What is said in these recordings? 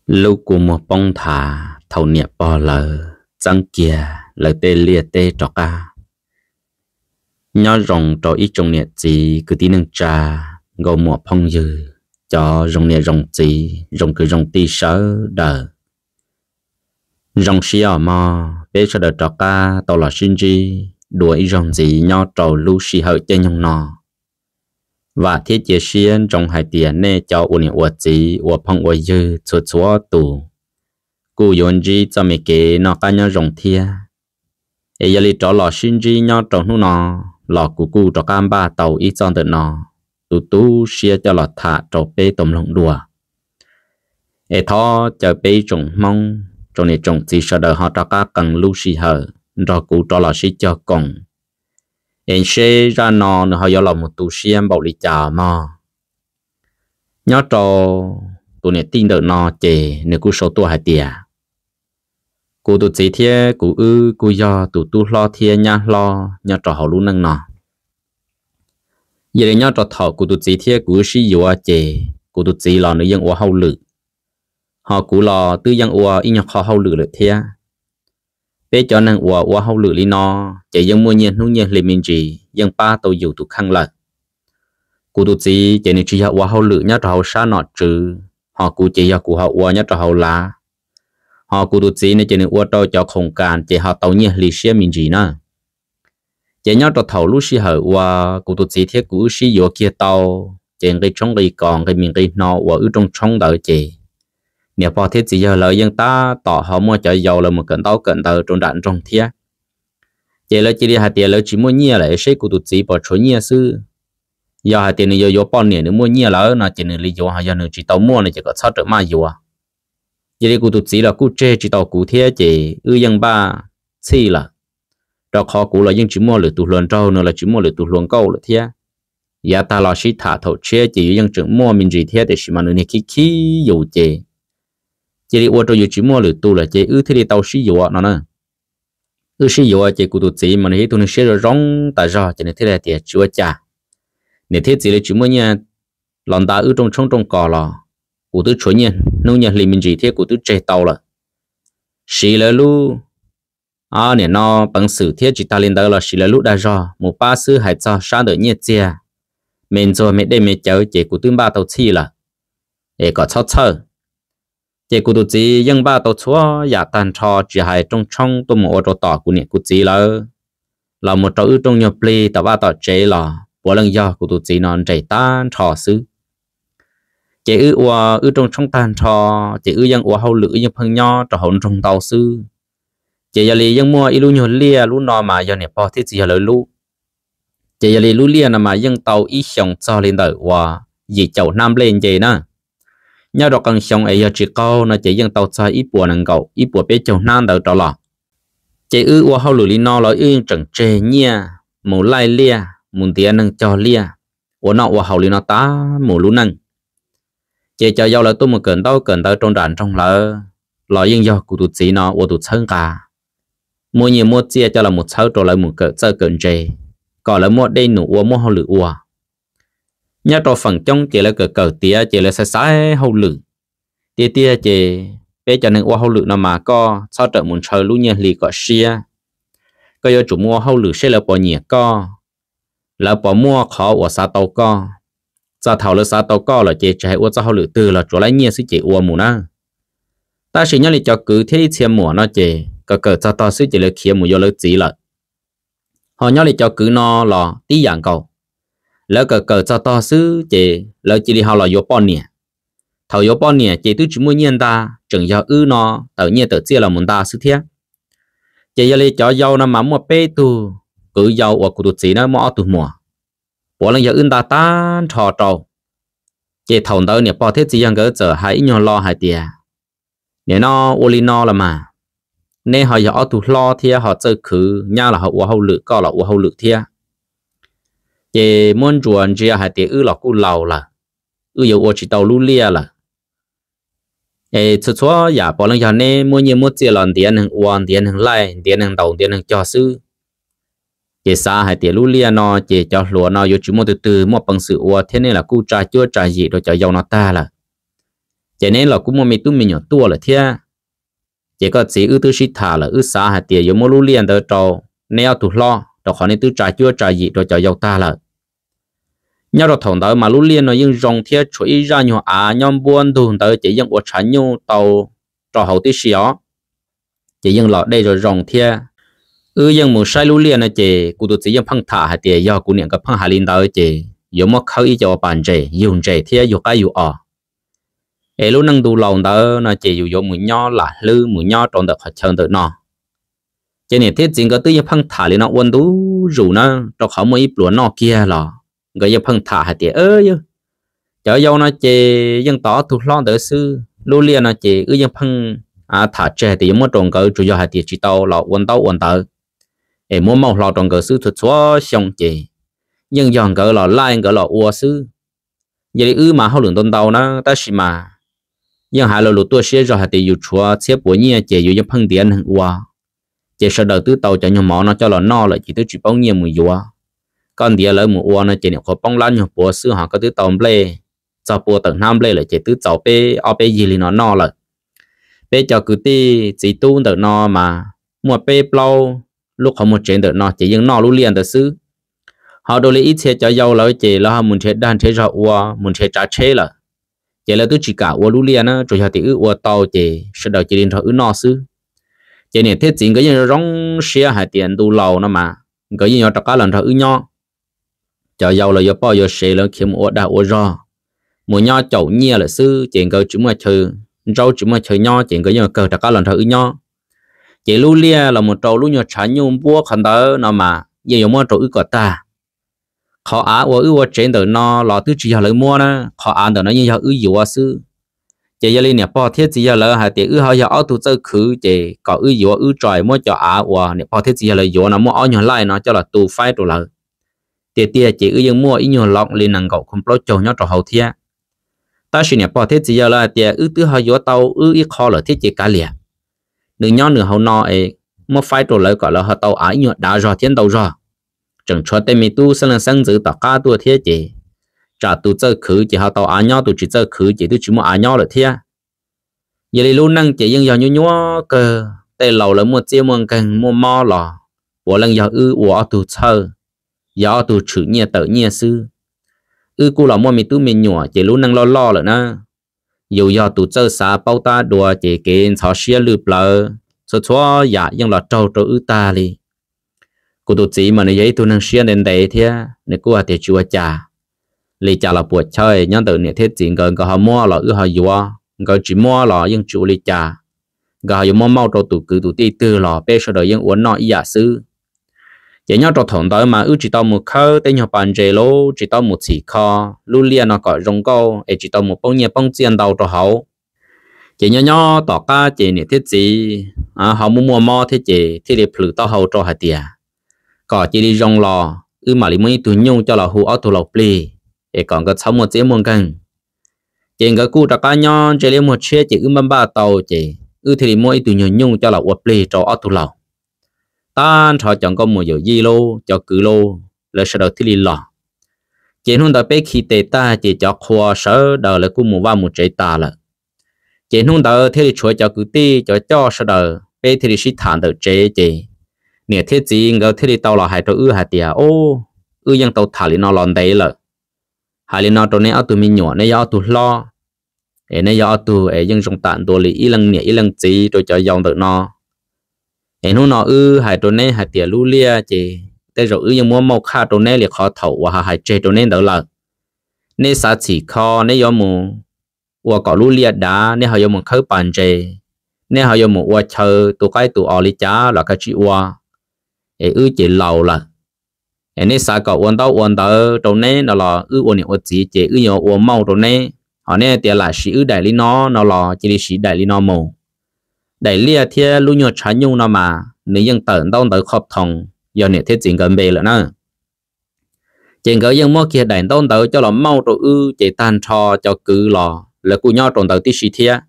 Lub kua muag poob nthav thaum niam pog lawv txeeb kiag lawv tej liaj teb rov qab. Nyob zoo rau ib tsoom niam txiv kwv tij neej tsa, nkauj muam phooj ywg, cov zoo niam zoo txiv zoo kwv zoo tij sawv daws. Zoo siab os mog, peb sawv daws rov qab tau los sib ntsib dua ib zaug ntxiv nyob rau lub sij hawm caij nyoog no. Vam thiab cia siab ntsoov hais tias nej cov ua niam ua txiv ua phooj ua ywg txhua txhua tus kuj yuav ntsib txoj me kev noj qab nyob zoo thiab. Es yog li rov los sib ntsib nyob rau hnub no los kuv kuj rov qab npaj tau ib txoj ntawm no, tu tu siab coj los tham rau peb tau mloog dua. Es thov caw peb tsoom Hmoob, tsoom niam tsoom txiv sawv daws ho rov qab qee lub sij hawm nrog kuv rov los sib cog koom, es seb zaj no nws ho yuav los mus tu siab npaum li cas mog. Nyob rau tus niam tij ntawm no ces nws kuj sau tuaj hais tias, kuv tus txiv thiab kuv wb kuj yog tus tub hlob thiab nyab hlob nyob rau hauv lub neej no. Yog li nyob rau thaum kuv tus txiv thiab kuv wb sib yuav ces kuv tus txiv los nws yeej ua hauj lwm, ho kuv los twb yeej ua ib nyuag qho hauj lwm lawm thiab. Peb cov neeg uas ua hauj lwm li no ces yeej muaj nyiaj hnub nyiaj hli me ntsis yeej pab tau yus tus kheej lawm. Kuv tus txiv ces nws tsis yog ua hauj lwm nyob rau hauv sab nom tswv, ho kuv ces yog kuv ho ua nyob rau hauv lav. Ho kuv tus txiv no ces nws ua rau cov khoom kas ces ho tau nyiaj hli siab me ntsis na. Ces nyob rau thaum lub sij hawm uas kuv tus txiv thiab kuv wb sib yuav kiag tau, ces nqi tshoob nqi kos nqi mis nqi hno uas wb rooj tshoob ntawd ces niam pog thiab txiv yawg lawv yeej tab tom ho muaj cov yau lawv mus kawm ntaub kawm ntawv rau nram nroog thiab. Ces lawv cia li hais tias lawv tsis muaj nyiaj lawm, seb kuv tus txiv puas tshuav nyiaj xwb. Yog hais tias nws yuav yuav poj niam nws muaj nyiaj lawm no ces nws li yuav, ho yog nws tsis tau muaj no ces kom txhob rawm maj yuav. Yog li kuv tus txiv los kuj tseg tsis tau kuv thiab ces wb yeej npaj txhij lawm, rau qhov kuv los yeej tsis muaj lwm tus hluas nraug, nws los tsis muaj lwm tus hluas nkauj lawm thiab. Yav tag los sib tham thaum tshiab ces yus yeej tseem muaj me ntsis thiab, tiam sis mas nws niag khib khib yus ces cia li ua rau yus tsis muaj lwm tus lawm ces wb thiaj li tau sib yuav no na. Wb sib yuav ces kuv tus txiv mas nws yog ib tug neeg siab zoo zoo tas zog ces nws thiaj li hais tias tsis ua cas, niam thiab txiv li tsis muaj nyiaj los nta wb rooj tshoob rooj kos los kuv twb tshuav nyiaj hnub nyiaj hli me ntsis thiab kuv twb tseg tau lawm. Siv lawv lub, niam no peev xwm thiab tsis tas li ntawd los siv lawv lub dag zog mus pab xwb, hais txog sab ntawm nyiaj txiag, me ntxuag me dej me cawv ces kuv twb npaj tau txhij lawm, es kom txhob txhawj. Ces kuv tus txiv yeej npaj tau txhua yam tag nrho, tsis hais rooj tshoob tuaj mus ua rau tom kuv niam kuv txiv lawv, los mus rau wb rooj nyuag plig tom vaj tom tsev los puav leej yog kuv tus txiv no nres tag nrho xwb. Ces wb ua wb rooj tshoob tag nrho, ces wb yeej ua hauj lwm wb yeej pheej nyob rau hauv nroog ntau xwb. Ces yog li yeej muaj ib lub nyuag liaj, lub no mas yog niam pog thiab txiv yawg lawv lub. Ces yog li lub liaj no mas yeej tau ib xyoos txog li ntawm uas yim caum hnab nplej nce na. Nyob rau qee xyoo es yog tsis qaug no ces yeej tau txog ib puas nees nkaum ib puas peb caug hnab ntawd rov los. Ces wb ua hauj lwm li no los wb yeej tseem tseg nyiaj mus laij liaj, mus ntiav neeg cog liaj, ua noj ua haus li no tag mus lub neej. Ces cov yau lawv tuaj mus kawm ntaub kawm ntawv rau nram nroog lawv los yeej yog kuv tus txiv no ua tus txhawb nqa, muab nyiaj muab txiaj coj los mus txhawb rau lawv mus kawm txawj kawm ntse, kom lawv muaj dej num ua muaj hauj lwm ua. Nyob rau feem coob ces lawv kawm kawm tiav ces lawv xaiv xaiv hauj lwm. Tiag tiag ces peb cov neeg ua hauj lwm no mas koj txhob rawm mus ntshaw lub nyiaj hli kom siab. Koj yuav tsum mus ua hauj lwm seb lawv puas nyiam koj, lawv puas muaj qhov uas xav tau koj. Txog thaum lawv xav tau koj lawm ces tsis hais ua txoj hauj lwm twg los tsuav laib nyiaj xwb ces ua mus na. Tab sis nyob li cov kwv thiab ib txhia muam no ces kawm kawm txog tog xwb ces lawv khiav mus yuav lawv txiv lawm. Ho nyob li cov kwv no los tib yam nkaus, lawv kawm kawm txog tog xwb ces lawv cia li ho los yuav poj niam. Thaum yuav poj niam ces twb tsis muaj nyiaj nta, tseem yog wb no tawm nyiaj tawm txiaj los mus nta xwb thiab. Ces yog li cov yau no mas muaj peb tug kwv yau uas kuv tus txiv na muaj ob tug muam, puav leej yog wb nta tag nrho rau. Ces thaum ntawd niam pog thiab txiv yawg nkawd txawm hais ib nyuag lo hais tias, nim no ua li no los mas, neb ho yog ob tug hlob thiab ho txawj khwv, nyab los ho ua hauj lwm, koj los ua hauj lwm thiab. Ces muab ntsuas ntsia hais tias wb los kuj laus lawm, wb yuav ua tsis tau lub liaj lawm. Es txhua txhua yam puav leej yog neb muab nyiaj muab txiaj los ntiav neeg ua, ntiav neeg laij, ntiav neeg ntaus, ntiav neeg cog xwb. Ces xav hais tias lub liaj no ces cov hluas no yuav tsis muaj twg twg muaj peev xwm ua thiab, nej los kuj tsa cuab tsa yim rau cov yau no tag lawm. ces neb los kuj muaj me tub me nyuam tuaj lawm thiab. Ces koj txiv, wb twb sib tham lawm, wb xav hais tias yuav muab lub liaj ntawd rau neb ob tug hlob, rau qhov neb twb tsa cuab tsa yim rau cov yau tag lawm. Nyob rau thaum ntawd mas lub liaj no yeej zoo thiab tshuav ib zaj nyuag av nyob npuab ntug ntawd ces yeej ua tshav nyuj tau rau hauv tib si os. Ces yeej los dej zoo zoo thiab. Wb yeej mus saib lub liaj no ces kuv tus txiv yeej pheej tham hais tias yog kuv niam nkawd pheej hais li ntawd ces yuav muab khawb ib co ua pas ntses yug ntses thiab yug qaib yug os, es lub neej ntu laus ntawd no ces yus yuav mus nyob lam hlwb mus nyob rau ntawm qhov chaw ntawm no. Ces niam thiab txiv nkawd twb yeej pheej tham li no ua ntu zus na, rau qhov muaj ib pluas noj kiag los nkawd yeej pheej tham hais tias, cov yau no ces yeej tos ob tug hlob ntawd xwb, lub liaj no ces wb yeej pheej tham tseg hais tias yuav muab rau nkawd, tsuas yog hais tias tsis tau los ua ntaub ua ntawv, es muab mauj hlo rau nkawd xwb. Txhua txhua xyoo ces yeej yog nkawd los laij nkawd los ua xwb. Yog li wb mas hauj lwm ntau ntau na, tab sis mas yeej hais lo lus tuaj siab zog hais tias yus tshuav txhiab puas nyiaj ces yus yeej pheej ntiav neeg ua. Ces sawv daws twb tau cov nyuag mov no coj los noj lawm ces twb tsis paub nyiaj mus yuav. Koj ntiav lawv mus ua no ces niam qhuav poob lab nyuag puav xwb, ho koj twb tau nplej txog pua tawm hnab nplej lawm ces twb txaus peb ob peb yig li no noj lawm. Peb cov kwv tij txiv tub ntawm no mas muaj peb plaub lub qhov muag tsev ntawm no ces yeej noj lub liaj ntawd xwb. Ho dua li ib txhia cov yau lawv ces lawv ho mus nrhiav dag nrhiav zog ua, mus nrhiav tsav tsheb lawm, ces lawv twb tsis kam ua lub liaj na, tsuas yog tias wb ua tau ces sawv daws cia li nrog wb noj xwb. Ces niam thiab txiv nkawd yeej zoo siab hais tias ntu laus no mas nkawd yeej yuav rov qab los nrog wb nyob. Cov yau los yuav poj yuav sev, lawv khiav mus ua dag ua zog, mus nyob caum nyiaj lawm xwb, ces nkawd tsis muaj chaw ntsaub tsis muaj chaw nyob ces nkawd yeej kawg rov qab los nrog wb nyob. Ces lub liaj los mus rau lub nyuag tshav nyuj npuab qhov ntawd no mas yeej yuav muab rau wb kom tag. Qhov av uas wb ua tsev ntawm no los twb tsis yog lawv muab na, qhov av ntawm no yeej yog wb yuav xwb. Ces yog li niam pog thiab txiv yawg lawv hais tias wb ho yog ob tug txawj khwv ces kom wb yuav wb tso muab cov av uas niam pog thiab txiv yawg lawv yuav no muaj ob nyuag laij no coj los tu faib rau lawv. Tiag tiag ces wb yeej muaj ib nyuag loo li nees nkaum khaus plaub caug nyob rau hauv thiab. Tab sis niam pog thiab txiv yawg lawv hais tias wb twb ho yuav tau wb ib qho lawm thiab ces kav liam, nws nyob nws hauv no es muab faib rau lawv kom lawv ho tau av ib nyuag dav zog thiab ntau zog. Tseem tshuav tej me tub xeeb leej xeeb ntxwv tom qab tuaj thiab ces tsam tus txawj khwv ces ho tau av nyob, tus tsis txawj khwv ces twb tsis muaj av nyob lawm thiab. Yog li lub neej ces yeej yog nyuaj nyuaj kawg, tej laus lawv muaj txiab muaj nkeeg muaj mob los puav leej yog wb ua ob tug txhawj, yog ob tug tshwm nyiaj tawm nyiaj xwb. Wb kuj los muaj me tub me nyuam ces lub neej loj loj lawm na. Yus yog tus txawj xav paub tab dua ces kev ntxhov siab lwj plawv txhua txhua yam yeej los raug rau wb tag li. Kuv tus txiv mas nws yog ib tug neeg siab ntev ntev thiab nws kuj hais tias tsis ua cas, li cas los puam chawj, nyob ntawm niam thiab txiv nkawd, nkawd ho muab los wb ho yuav, nkawd tsis muab los yeej tsis ua li cas. Nkawd ho yuav muab mauj rau tus kwv tus tij twg los peb sawv daws yeej ua noj ib yam xwb. Ces nyob rau thaum ntawd mas wb tsis tau mus khawb tej nyuag pas ntses los tsis tau mus txhim kho lub liaj no kom zoo nkauj es tsis tau mus poob nyiaj poob txiaj ntau rau hauv. Ces nyob nyob tom qab ces niam thiab txiv ho muaj muaj mob thiab ces thiaj li plhws taub hau rau hais tias kom cia li zoo los wb mam li muaj ib tug nyuj coj los hu ob tug laus plig es kom nkawd txhob muaj txiab muaj nkeeg. Ces nkawd kuj rov qab nyob ntsej liab muag tshiab ces wb npaj npaj tau ces wb thiaj li muab ib tug nyuag nyuj coj los ua plig rau ob tug laus. Tag nrho cov nkauj muam yawm yij lauj, cov kwv lauj, lawv sawv daws thiaj li los. Ces hnub ntawd peb khi tes tag ces cov qhua sawv daws lawv kuj mus vaj mus tsev tas lawm. Ces hnub ntawd thiaj li tshuav cov kwv tij cov coj sawv daws peb thiaj li sib tham ntawm tsev ces niam thiab txiv nkawd thiaj li tau los hais rau wb hais tias, Ub, wb yeej tau tham li no los ntev lawm. Hais li no rau neb ob tug me nyuam, neb yog ob tug hlob, es neb yog ob tug es yeej zoo tam ntua li ib leej niam ib leej txiv rau cov yau ntawm no. Es hnub no wb hais rau neb hais tias lub liaj ces tej zaum wb yeej muab mauj khaj rau neb li qhov thaum uas ho hais tseg rau neb ntawd lawm. Neb xav txhim kho, neb yuav mus ua kom lub liaj dav, neb ho yuav mus khawb pas ntses, neb ho yuav mus ua chaw tu qaib tu os li cas los kav tsij ua, es wb ces laus lawm. Es neb xav kom ua ntaub ua ntawv rau neb no los wb ua niam ua txiv ces wb yuav ua mauj rau neb. Ho neb tias lam sim wb daim li no no los cia li sim daim li no mus. Daim liaj thiab lub nyuag tshav nyuj no mas nws yeej tawm ntaub ntawv qhov thoos yog niam thiab txiv nkawd npe lawm na. Ces nkawd yeej muab kiag daim ntaub ntawv coj los mauj rau wb ces tag nrho cov kwv los lawv kuj nyob rau ntawd tib si thiab.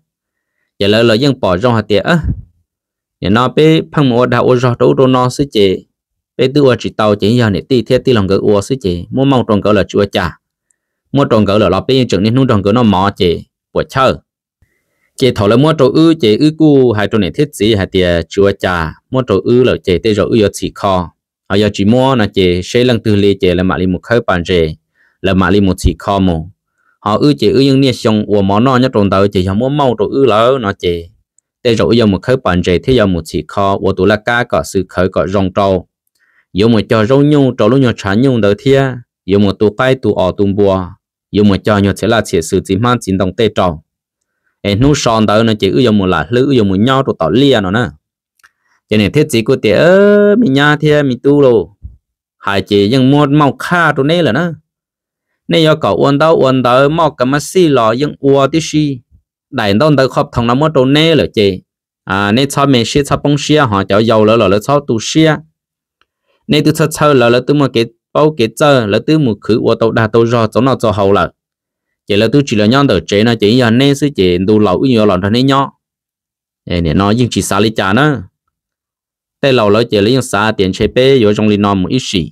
Ces lawv los yeej pom zoo hais tias, nim no peb pheej mus ua dag ua zog rau ub rau no xwb ces peb twb ua tsis tau ces yog niam tij thiab tij laug nkawd ua xwb ces muab mauj rau nkawd los tsis ua cas. Muab rau nkawd lawm los peb yeej tseem niaj hnub nrog nkawd noj mov ces puam chawj. Ces thaum lawv muab rau wb ces wb kuj hais rau niam thiab txiv hais tias tsis ua cas, muab rau wb lawm ces tej zaum wb yuav txhim kho, ho yog tsis muab no ces seb leej twg li ces lawv mam li mus khawb pas ntses, lawv mam li mus txhim kho mus. Ho wb ces wb yeej niaj xyoo ua mov noj nyob rau ntawd ces yog muab mauj rau wb lawm no ces tej zaum wb yuav mus khawb pas ntses thiab yuav mus txhim kho ua tus laj kab kom xwm khawv kom zoo rau. Yuav mus cog zaub nyuj rau lub nyuag tshav nyuj ntawd thiab yuav mus tu qaib tu os tu npua, yuav mus cog nyuag txhiab laj txhiab xwm txiv hmab txiv ntoo tej rau. Es hnub so ntawd no ces wb yuav mus lam hlwb, wb yuav mus nyob rau tom liaj no na. Ces niam thiab txiv kuj tias, me nyab thiab me tub lauj, hais ces yeej muab mauj qhaj rau neb lawm na. Nej yuav kom ua ntaub ua ntawv mauj kav mab xij los yeej ua tib si. Daim ntaub ntawv qhov thoo no muab rau neb lawm ces neb txhob me siab txhob poob siab, ho cov yau lawv los lawv txhob tu siab. Neb twb txhawj txhawj lawv, lawv twb muaj kev paub kev txawj, lawv twb mus khwv ua tau dag tau zog txaus noj txaus haus lawm. Ces lawv twb tsis los nyob ntawm tsev no ces yog neb xwb ces ntu laus wb yuav los nrog neb nyob. Nim no yeej tsis xav li cas na. Tej laus lawv ces lawv yeej xav tias ntshe peb yuav zoo li no mus ib sim,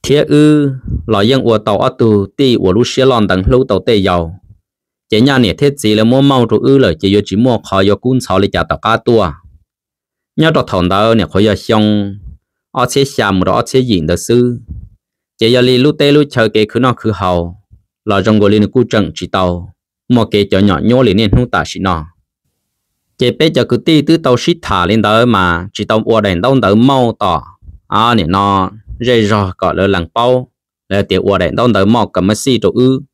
thiab wb los yeej ua tau ob tug tij uas lub siab loj nteev hlub tau tej yau. Ces nyaj niam thiab txiv lawv muab mauj rau wb lawm ces yuav tsis muaj qhov yuav kub ntxhov li cas tom qab tuaj. Nyob rau thaum ntawd nim qhuav yog xyoo ob txhiab xya mus rau ob txhiab yim ntawd xwb. Ces yog li lub teb lub chaw kev khwv noj khwv haus los zoo nkaus li nws kuj tseem tsis tau muaj kev cov nyom nyuab li niaj hnub tam sim no. Ces peb cov kwv tij twb tau sib tham li ntawd mas tsis tau ua daim ntaub ntawv mauj tom, nim no, zej zog kom lawv lees paub, lawv tias ua daim ntaub ntawv mauj kav mab xij rau wb.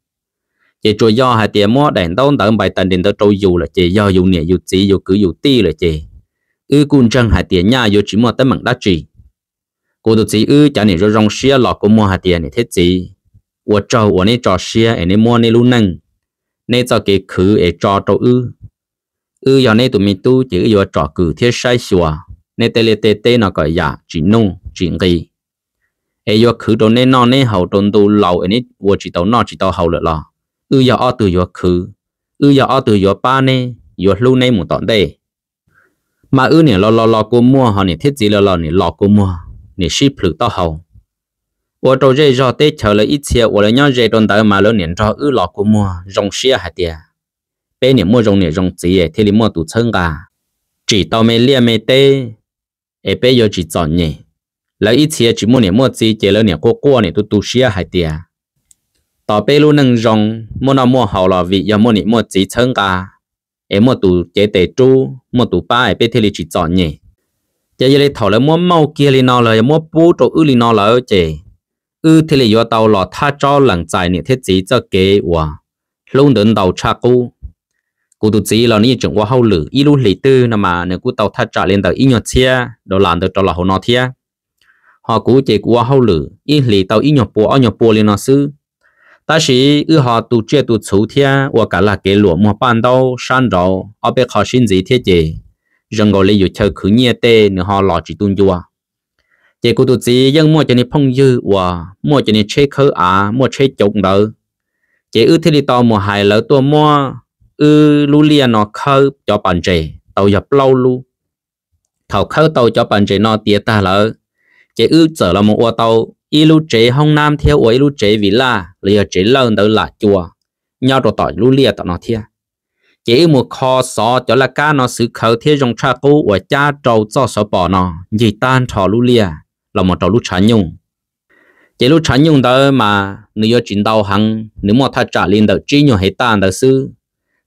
Ces tsuas yog hais tias muab daim ntaub ntawv npais tas nres ntawd rau yus lawm ces yog yus niam yus txiv yus kwv yus tij lawm ces wb kuj ntseeg hais tias nyaj yuav tsis muaj teeb meem dab tsi. Kuv tus txiv wb cav niam zoo zoo siab los kua muag hais tias niam thiab txiv, ua tsaug uas neb tso siab es neb muab neb lub neej, neb txoj kev khwv es tso rau wb. Wb yog neb tus me tub ces wb yuav tsom kwm thiab saib xyuas neb tej liaj tej teb no kom yam tsis nuj tsis nqi, es yuav khwv rau neb noj neb haus rau ntu laus es neb ua tsis tau noj tsis tau haus lawm los wb yog ob tug yuav khwv, wb yog ob tug yuav pab neb, yuav hlub neb mus tom ntej. Mas wb niam los los los kua muag, ho niam thiab txiv los los niam los kua muag, niam sib plhws taub hau. Ua rau zej zog teb chaws lawv ib txhia uas lawv nyob ze rau ntawd mas lawv niam nrog wb los kua muag zoo siab hais tias peb niam muaj zoo niam zoo txiv thiaj li muaj tus txhawb nqa, tsim tau me liaj me teb, es peb yuav tsis txom nyem. Lawv ib txhia tsis muaj niam muaj txiv ces lawv niam quaj quaj niam tu tu siab hais tias tos peb lub neej zoo, muaj noj muaj haus los vim yog muaj niam muaj txiv txhawb nqa, es muaj tus cev tes rub, muaj tus pab es peb thiaj li tsis txom nyem. Ces yog li thaum lawv muab mauj kiag li no los yog muab pub rau wb li no lawm ces wb thiaj li yuav tau los thaj tsob lees txais niam thiab txiv txoj kev uas hlub ntawd ntau tshaj qub. Kuv tus txiv los nws yeej tseem ua hauj lwm, ib lub hlis twg no mas nws kuj tau thaj tsam li ntawm ib nyuag txhiab dollar ntawd rov los hauv no thiab. Ho kuv ces kuv ua hauj lwm ib hlis tau ib nyuag pua ob nyuag pua li no xwb. Tab sis wb ho tu tsiaj tu txhuv thiab ua kav lag kev luam muag paj ntaub sab nraud ob peb qho sib ntxiv thiab ces zoo nkaus li yus chaw khwv nyiaj tej nws ho los tsis tu ncua. Ces kuv tus txiv yeej muaj cov niag phooj ywg uas muaj cov niag tsheb khawb av, muaj tsheb caum ntawd, ces wb thiaj li tau mus hais lawv tuaj muab wb lub liaj no khawb cov pas ntses tau yog plaub lub. Thaum khawb tau cov pas ntses no tiav tag lawm, ces wb txawm los mus ua tau ib lub tsev hoob nab thiab ua ib lub tsev vim laj los yog tsev lawj ntawd lam cua nyob rau tom lub liaj tom no thiab. Ces wb mus kho xov cov laj kab no xwv khawv thiab zoo tshaj qub uas cab rau txoj xov pos no ncig tag nrho lub liaj los mus rau lub tshav nyuj. Ces lub tshav nyuj ntawd mas nws yuav tsis ntau heev, nws muaj thaj tsam li ntawm tsib nyuag hev taj ntawd xwb.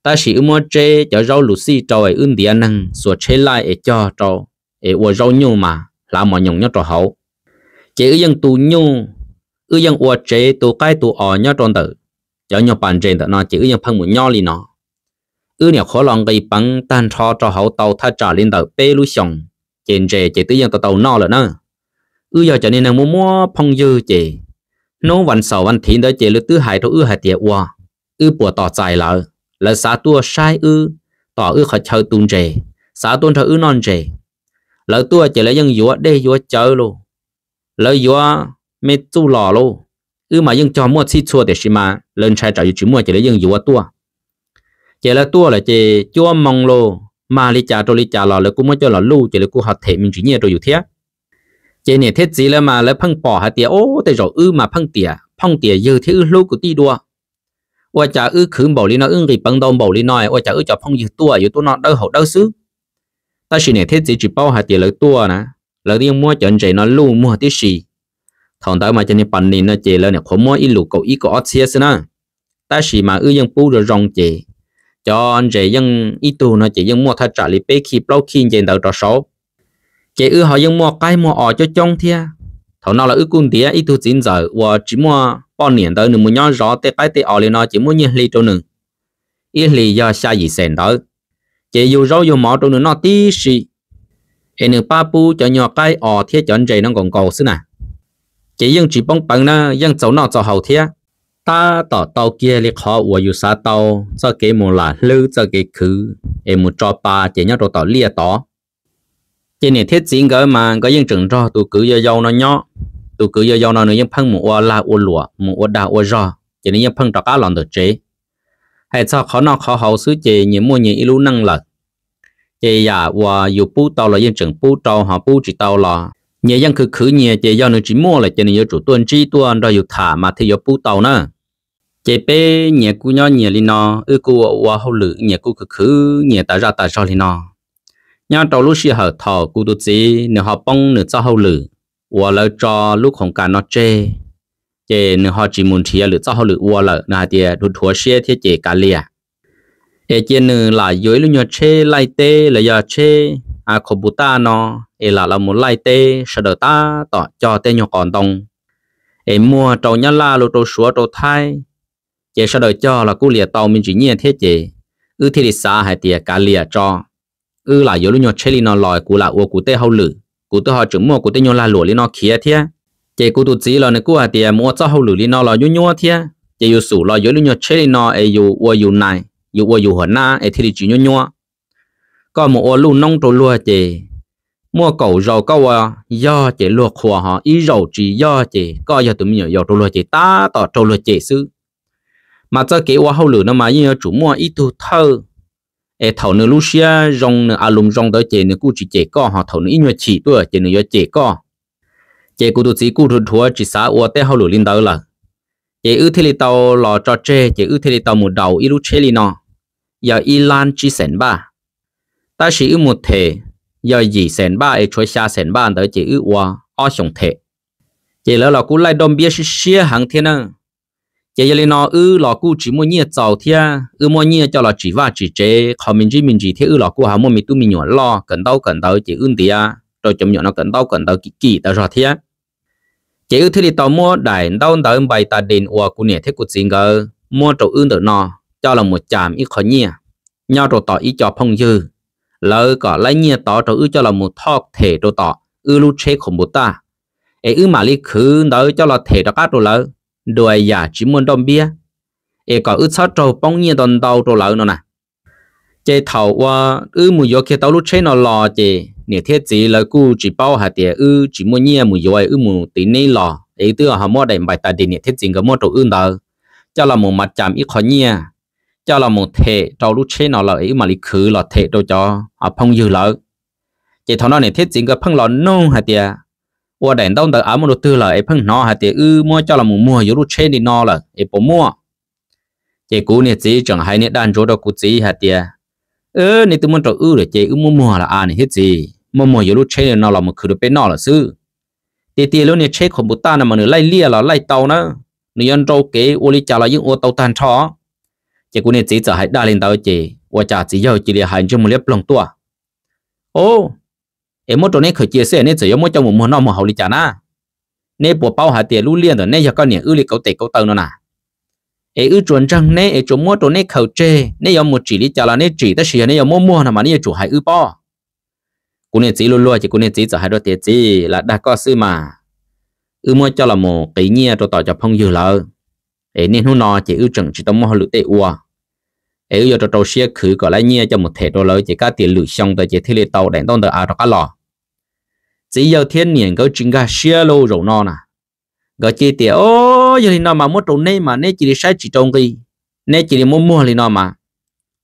Tab sis wb muab tseb cov zaub lus xij rau es wb ntiav neeg xuas tsheb laij es cog rau, es ua zaub nyuj mas hlav mos nyoos nyob rau hauv. Ces wb yeej tu nyuj, wb yeej ua tsev tu qaib tu os nyob rau ntawm cov nyuag pas ntses ntawm no ces wb yeej pheej mus nyob li no. Wb niam qhuav los nqis peev tag nrho rau hauv tau thaj tsam li ntawm peb lub xyoos, ces ntses ces twb yeej tau tau noj lawm na. Wb yog cov niag neeg muaj muaj phooj ywg ces hnub vas xaum vas thiv ntawd ces lawv twb hais rau wb hais tias ua, wb puas tos txais lawv, lawv xav tuaj saib wb, tom wb qhov chaw tu ntses, xav tuaj nrog wb noj ntses. Lawv tuaj ces lawv yeej yuav dej yuav cawv lauj, lawv yuav me txuj los lauj. Wb mas yeej cog muaj txhij txhua tiam sis mas lawv ntshai tsam yus tsis muaj ces lawv yeej yuav tuaj. Ces lawv tuaj lawm ces cuab moo lauj, mag li cas rau li cas los lawv kuj muab coj los luj ces lawv kuj ho them me ntsis nyiaj rau yus thiab. Ces niam thiab txiv lawv mas lawv pheej pom hais tias, o, tej zaum wb mas pheej tias phooj tias ywg thiab wb hlub kwv tij dua. Ua cas wb khwv npaum li no, wb nqis peev ntau npaum li no, ua cas wb cov phooj ywg tuaj yuav tuaj noj dawb haus dawb xwb? Tab sis niam thiab txiv tsis paub hais tias lawv tuaj na, lawv yeej muab cov ntses no luj muag tib si. Thaum ntawd mas cov niag pas nis no ces lawv niam qhuav muab ib lus kaum ib kaum ob txhiab xwb na. Tab sis mas wb yeej pub zoo zoo ces cov ntses yeej ib tug no ces yeej muaj thaj tsam li peb khij plaub khij nce ntawd rov saud. Ces wb ho yeej muaj qaib muaj os coob coob thiab. Thaum no los wb kuj ntiav ib tug txiv ntxawm uas tsis muaj poj niam ntawd nws mus nyob zov tej qaib tej os li no ces muab nyiaj hli rau nws, ib hlis yog xya yim xees ntawd. Ces yug zaub yug mov rau nws noj tib si, es nws pab pub cov nyuag qaib os thiab cov ntses no nkaus nkaus xwb na. Ces yeej tsis poob peev na, yeej txaus noj txaus haus thiab. Tab tom tau kiag li qhov uas yus xav tau, txoj kev mus lam hlwb txoj kev khwv es mus tso pa ces nyob rau tom liaj tod. Ces niam thiab txiv nkawd mas nkawd yeej tseem nrog tus kwv yau yau no nyob. Tus kwv yau yau no nws yeej pheej mus ua lag ua luam, mus ua dag ua zog, ces nws yeej pheej rov qab los ntawm tsev. Hais txog qhov noj qhov haus xwb ces nyias muaj nyias ib lub neej lawm. Ces yam uas yus pub tau los yeej tseem pub rau, ho pub tsis tau los nyias yeej khwv khwv nyias, ces yog nws tsis muaj lawm ces nws yuav tsum tuaj ntsib tuaj nrog yus tham mas thiaj yuav pub tau na. Ces peb nyias kuj nyob nyias li no, wb kuj ua ua hauj lwm, nyias kuj khwv khwv nyias tas zaj tas zog li no. Nyob rau lub sij hawm thaum kuv tus txiv nws ho poob nws txoj hauj lwm uas lawv tso lub khoos kas no tseg, ces nws ho tsis mus nrhiav lwm txoj hauj lwm ua lawm, nws hais tias dhuav dhuav siab thiab ces kav liam, es cia nws lam yuav ib lub nyuag tsheb laij teb los yog tsheb a khoos pus taj no, es lam los mus laij teb, sawv daws tab tom cog tej nyuag qos ntoo es muag rau Nyab Laj los rau Suav rau Thaib, ces sawv daws cog los kuj liam tau me ntsis nyiaj thiab ces wb thiaj li xav hais tias kav liam tso, wb lam yuav lub nyuag tsheb li no los kuv lam ua kuv tej hauj lwm, kuv twb ho tseem muaj kuv tej nyuag lag luam li no khiav thiab. Ces kuv tus txiv los nws kuj hais tias mus ua txoj hauj lwm li no los nyuab nyuab thiab, ces yus xum los yuav lub nyuag tsheb li no es yus ua yus nais, yus ua yus huam nab es thiaj li tsis nyuab nyuab. Koj mus ua luj noob rau luag ces muaj kaum zaus koj ua yog ces luag qhuas, ho ib zaus tsis yog ces koj yog tus me nyuam yaus rau luag ces tab tom raug luag cem xwb. Mas txoj kev ua hauj lwm no mas yeej yuav tsum muaj ib tug thawj es thaum nws lub siab zoo, nws a lus zoo ntawd ces nws kuj tsis cem koj, ho thaum nws ib nyuag chim tuaj ces nws yuav cem koj. Ces kuv tus txiv kuj dhuav dhuav tsis xav ua tej hauj lwm li ntawd lawm. Ces wb thiaj li tau los tso tseg, ces wb thiaj li tau mus daus ib lub tsheb li no, yog ib lab tsib xees npaj. Tab sis wb mus them yog yim xees npaj es tshuav xya xees npaj ntawd ces wb ua ob xyoos them. Ces lawv los kuj laij nrauj npiab siab siab heev thiab na. Ces yog li no wb los kuj tsis muaj nyiaj txaus thiab, wb muaj nyiaj coj los tsim vaj tsim tsev qhov me ntsis me ntsis thiab, wb los kuj ho muaj me tub me nyuam loj kawm ntaub kawm ntawv, ces wb ntiav rau cov me nyuam no kawm ntaub kawm ntawv kim kim tas zog thiab. Ces wb thiaj li tau muab daim ntaub ntawv npais tas dis uas kuv niam thiab kuv txiv nkawd muab rau wb ntawm no coj los mus cas ib qho nyiaj nyob rau tom ib co phooj ywg, lawv kom laib nyiaj tod rau wb coj los mus thoj them rau tom wb lub tsheb khoos pus taj, es wb mam li khwv ntawd coj los them rov qab rau lawv, dua yam tsis muaj nrauj npiab, es kom wb txhob raug poob nyiaj ntau ntau rau lawv no na. Ces thaum uas wb mus yuav kiag tau lub tsheb no los ces niam thiab txiv lawv kuj tsis paub hais tias wb tsis muaj nyiaj mus yuav, wb mus tiv neb los, es wb twb ho muab daim npais tas dis niam thiab txiv nkawd muab rau wb ntawd coj los mus mas cas ib qho nyiaj, coj los mus them rau lub tsheb no lawm es wb mam li khwv los them rau cov phooj ywg lawv. Ces thaum no niam thiab txiv nkawd pheej los nug hais tias, ua daim ntaub ntawv av muab rau twg lawm es pheej hnov hais tias wb muab coj los mus muag yuav lub tsheb li no lawm es puas muaj? Ces kuv niag txiv tseem hais niag dag ntsuav rau kuv txiv hais tias, nej twb muab rau wb lawm ces wb muab muag los as niam thiab txiv, muab muag yuav lub tsheb li no los mus khwv rau peb noj lawm xwb. Tiag tiag lub niag tsheb khoos pus taj no mas nws laij liaj los laij tau na, nws yuav nrau kev ua li cas los yeej ua tau tag nrho. Ces kuv niag txiv txawm hais dag li ntawd ces ua cas txiv yawg cia li hais ntsej muag liab ploog tuaj, o, es muab rau neb khaws cia xwb es neb txawm yuav muab coj mus muag noj muag haus li cas na? Neb puas paub hais tias lub liaj ntawm neb yog koj niam wb li kauv tes kauv taw no na? Es wb tsuas ntseeg neb es tsuas muab rau neb khaws tseg, neb yuav mus tsim li cas los neb tsim, tab sis yog neb yuav muab muag no mas neb yuav tsum hais wb paub. Kuv niag txiv luag luag ces kuv niag txiv txawm hais rau tias, txiv, lam dag koj xwb mas, wb muab coj los mus qiv nyiaj rau tom cov phooj ywg lawv, es niaj hnub no ces wb tseem tsis tau muaj hauj lwm tej ua, es wb yuav rau rau siab khwv kom laib nyiaj coj mus them rau lawv ces kab tias lwm xyoo ntawd ces thiaj li tau daim ntaub ntawv av rov qab los. Txiv yawg thiab niam nkawd tsis nkag siab lauj zaum no na. Nkawd cia tias, o, yog li no mas muab rau neb mas neb cia li saib tsis rau nqi, neb cia li muab muag li no mas,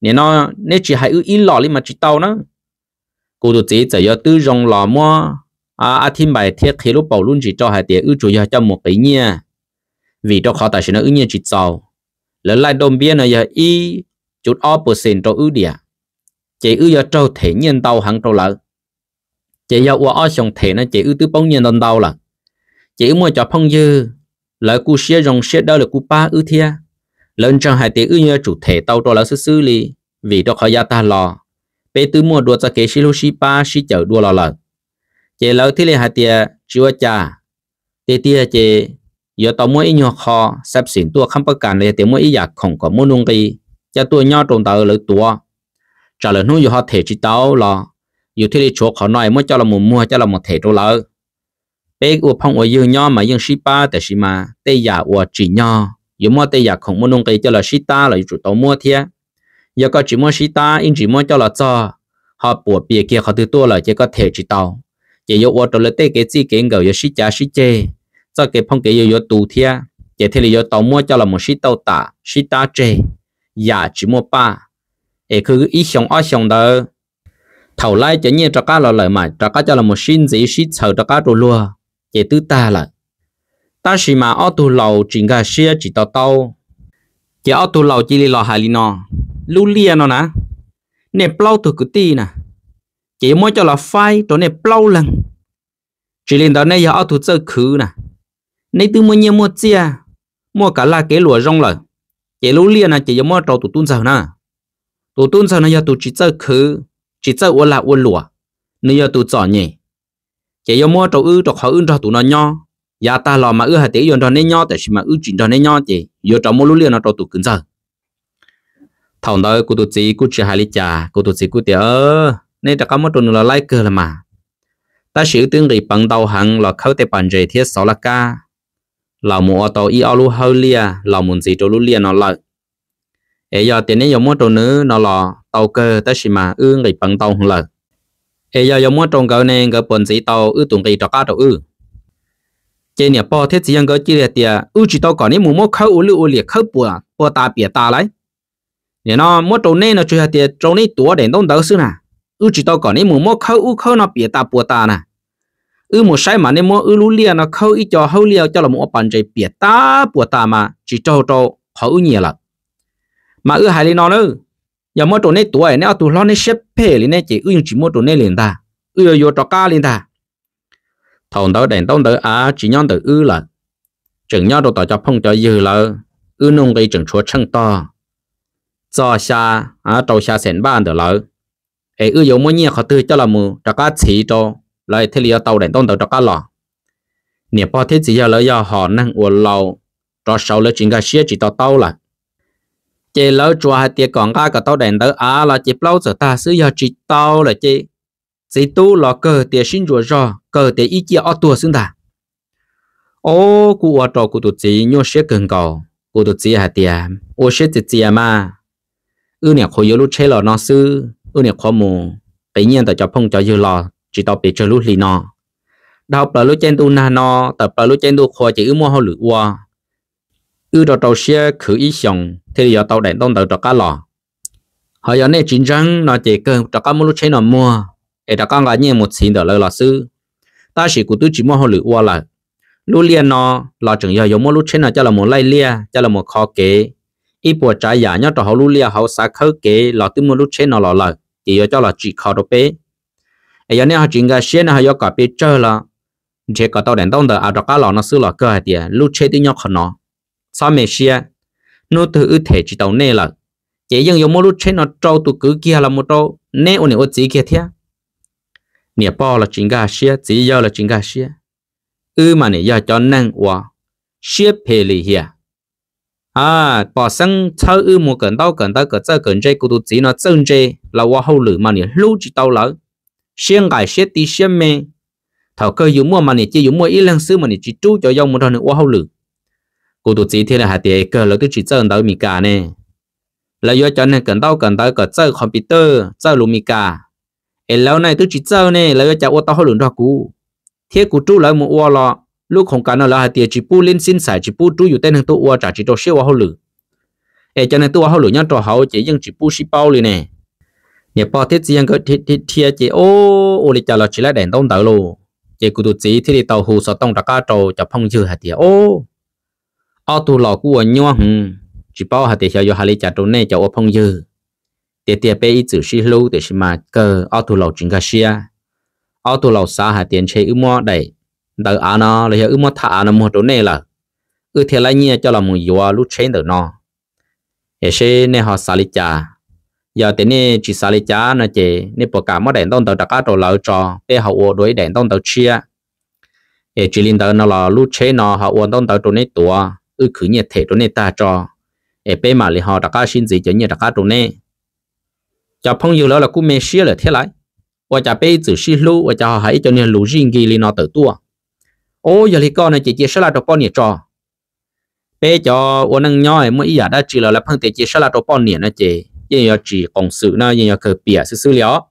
nim no neb tsis hais wb ib los li mas tsis tau na. Kuv tus txiv txawm yuav twb zoo los muab ab thib npais thiab qhia lub paus lub ntsis rau hais tias wb tsuas yog coj mus qiv nyiaj, vim rau qhov tam sim no wb nyiaj tsis txaus. lawv laij daj npiab no yog ib cuv ob percent rau wb diam, ces wb yuav raug them nyiaj ntau heev rau lawv. Ces yog ua ob xyoos them no ces wb twb poob nyiaj ntau ntau lawm. Ces wb muaj cov phooj ywg, lawv kuj siab zoo siab dawb, lawv kuj pab wb thiab. Lawv ntseeg hais tias wb yuav tsum them tau rau lawv xwb xwb li, vim rau qhov yav tag los peb twb muaj dua txoj kev sib hlub sib pab sib cawm dua los lawm. Ces lawv thiaj li hais tias tsis ua cas, tiag tiag ces yuav tau muab ib nyuag qho xab xim tuaj khab pab kas los yog tias muaj ib yam khoom kom muaj nuj nqi coj tuaj nyob rau ntawd lawv tuav, tsam lawm hnub yus ho them tsis tau los yus thiaj li tshuav qhov no muab coj los mus muag coj los mus them rau lawv. Peb ua phooj ua ywg nyob mas yeej sib pab, tab sis mas tej yam uas tsim nyog yuav muab tej yam khoom muaj nuj nqi coj los sib tab los yuav tsum tau muab thiab. Yog koj tsis muab sib tab ib ntsis muab coj los txog, ho puam pias kiag qhov twg tuaj lawm ces koj them tsis tau, ces yuav ua rau lawv tej kev txij kev nkawm yuav sib cav sib ceg, txoj kev phooj kev ywg yuav tu thiab, ces thiaj li yuav tau muab coj los mus sib tauj tam sib tab tseg, yam tsis muaj paj. Es khwv ib xyoos ob xyoos ntawd, thaum laib cov nyiaj rov qab los lawm mas rov qab coj los mus sib ntxiv sib txhaws rov qab rau luag, ces twb tag lawm. Tab sis mas ob tug laus tsis nkag siab tsis to taub, ces ob tug laus cia li los hais li no: Lub liaj no na, nej plaub tug kwv tij na, ces yuav muab coj los faib rau nej plaub leeg. Tsis li ntawd nej yog ob tug txawj khwv na, neb twb muaj nyiaj muaj txiaj, muaj kav lag kev luam zoo lawm, ces lub liaj no ces yuav muab rau tus tub ntxawg na. Tus tub ntxawg no yog tus tsis txawj khwv, tsis txawj ua lag ua luam, nws yog tus txom nyem, ces yuav muab rau wb rau qhov wb nrog tus no nyob. Yav tag los mas wb hais tias wb yuav nrog neb nyob, tab sis mas wb tsis nrog neb nyob, ces yuav rov muab lub liaj no rau tus kwv ntxawg. Thaum ntawd kuv tus txiv kuj tsis hais li cas, kuv tus txiv kuj tias, Neb rov qab muab rau nws los laib kawg los mas, tab sis wb twb nqis peev ntau heev los khawb tej pas ntses thiab xov laj kab los mus ua tau ib ob lub hawb liaj los mus ntxiv rau lub liaj no lawm. Es yog tias neb yuav muab rau nws no los tau kawg, tab sis mas wb nqis peev ntau heev lawm. Es yog yuav muab rau nkawd ne, nkawd puas ntxiv tau wb tus nqi rov qab rau wb? Ces niam pog thiab txiv yawg nkawd cia li hais tias, Wb tsis tau kom neb mus muab khawb ua lwj ua liam khawb puas tas piam tas lauj. Nim no muab rau neb no tsuas yog tias rau neb tuav daim ntaub ntawv xwb na. Wb tsis tau kom neb mus muab khawb ub khawb no piam tas puas tas na. Wb mus saib mas nej muab wb lub liaj no khawb ib co hawb liaj coj los ua pas ntses piam tas puas tas mas tsis raug rau qhov wb nyiam lawm. Mas wb hais li no na, yog muab rau neb tuav es neb ob tug hlob neb siab phem li ne ces wb yeej tsis muab rau neb li ntag, wb yuav yuav rov qab li ntag. Thaum ntawd daim ntaub ntawv av tsis nyob ntawm wb lawm, tseem nyob rau tom cov phooj cov ywg lawv, wb nuj nqi tseem tshuav tsheej tog txog xya, rau xya xees npaj ntawm lawv. Es wb yuav muab nyiaj qhov twg coj los mus rov qab txhiv rau lawv thiaj li yuav tau daim ntaub ntawv rov qab los? Niam pog thiab txiv yawg lawv yog hom neeg uas laus rov saud, lawv tsis nkag siab tsis to taub lawm. Ces lawv tsuas hais tias kom nqa kom tau daim ntawv av los ces plaub txawm tag xwb, yog tsis tau lawm ces txiv tub los kawg tias sib ntsuas zog, kawg tias ib ciaj ob tuag xwb ntag. Os, kuj ua rau kuv tus txiv nyuaj siab kawg nkaus. Kuv tus txiv hais tias, Ua siab txias txias mas, wb niam qhuav yuav lub tsheb los no xwb, wb niam qhuav mus qiv nyiaj ntawm cov phooj cov ywg los tsis tau pes tsawg lub hlis no. Dhau plaws lub caij ntuj nag no, tawm plaws lub caij ntuj qhua ces wb muaj hauj lwm ua, wb rau rau siab khwv ib xyoos thiaj li yuav tau daim ntaub ntawv rov qab los. Ho yog nej tsis ntseeg no ces kawg rov qab muab lub tsheb no muag es rov qab nqa nyiaj mus txhiv ntawm lawv los xwb. Tab sis kuv twb tsis muaj hauj lwm ua lawm. Lub liaj no los tseem yog yuav muab lub tsheb no coj los mus laij liaj, coj los mus kho kev. Ib puas tsav yam nyob rau hauv lub liaj hauv xav khawb kev los twb muaj lub tsheb no los lawm, ces yuav coj los tsim kho rau peb. Es yog nej ho tsis nkag siab, nej ho yuav kom pes tsawg los nrhiav kom tau daim ntaub ntawv av rov qab los no xwb los kawg hais tias lub tsheb twb nyob qhov no. Txhob me siab, hnub twg wb them tsis tau nej lawm, ces yeej yuav muab lub tsheb no rau tus kwv kiag los mus rau neb ua niam ua txiv kiag thiab. Niam pog los tsis nkag siab, txiv yawg los tsis nkag siab, wb mas nim yog cov neeg uas siab phem lim hiam. Pom xeeb txhawb wb mus kawm ntaub kawm ntawv kawm txawj kawm ntse, kuv tus txiv no txawj ntse los ua hauj lwm mas nim hlub tsis tau lawv, siab nqaim siab ti siab me. Thaum kawg yus muaj mas nim cia yus muaj ib leeg xwb mas nim tsis rub cov yau mus nrog nws ua hauj lwm. Kuv tus txiv thiaj li hais tias kawg lawv twb tsis txawj ntawv Mis Kas ne, lawv yuav cov neeg kawm ntaub kawm ntawv kawm txawj computer txawj lus Mis Kas, es lawv ne twb tsis txawj ne, lawv yuav cas ua tau hauj lwm nrog kuv? Thiab kuv rub lawv mus ua los lub khoos kas no lawv hais tias tsis pub lib xib xais, tsis pub rub yus tej neeg tuaj ua tsam tsis rau siab ua hauj lwm. Es cov neeg tuaj ua hauj lwm nyob rau hauv ces yeej tsis pub sib paub li ne. Niam pog thiab txiv yawg nkawd dhia ces ua li cas los tsis laib daim ntaub ntawv lauj. Ces kuv tus txiv thiaj li tau hu xov tooj rov qab rau cov phooj ywg hais tias, Ob tug laus kuj ua nyuab heev, tsis paub hais tias xyov yuav hais li cas rau nej cov ua phooj ywg. Tiag tiag peb ib txwm sib hlub tiam sis mas kawg ob tug laus tsis nkag siab. Ob tug laus xav hais tias ntshe wb muab daim ntawv av no los yog wb muab thaj av no muag rau nej lawm, wb thiaj laib nyiaj coj los mus yuav lub tsheb ntawm no. Es seb nej ho xav li cas. Yog tias nej tsis xav li cas no ces nej puas kam muab daim ntaub ntawv rov qab rau lawv tso, peb ho ua dua ib daim ntaub ntawv tshiab. Es tsis li ntawd no los lub tsheb no ho ua ntaub ntawv rau neb tuav, wb khwv nyiaj them rau nej tag tso, es peb mam li ho rov qab sib ntxiv cov nyiaj rov qab rau neb. Cov phooj ywg lawv los kuj me siab lawm thiab lauj. Ua cas peb ib txwm sib hlub ua cas ho hais ib co niag lus zij nkig li no tawm tuaj? Ub, yog li koj no ces cia sab laj rau poj niam tso. Peb cov ua neej nyob muaj ib yam dab tsi los lawv pheej tias cia sab laj rau poj niam no ces yeej yuav tsis qoos xwm na, yeej yuav kawg piam xwb xwb li os.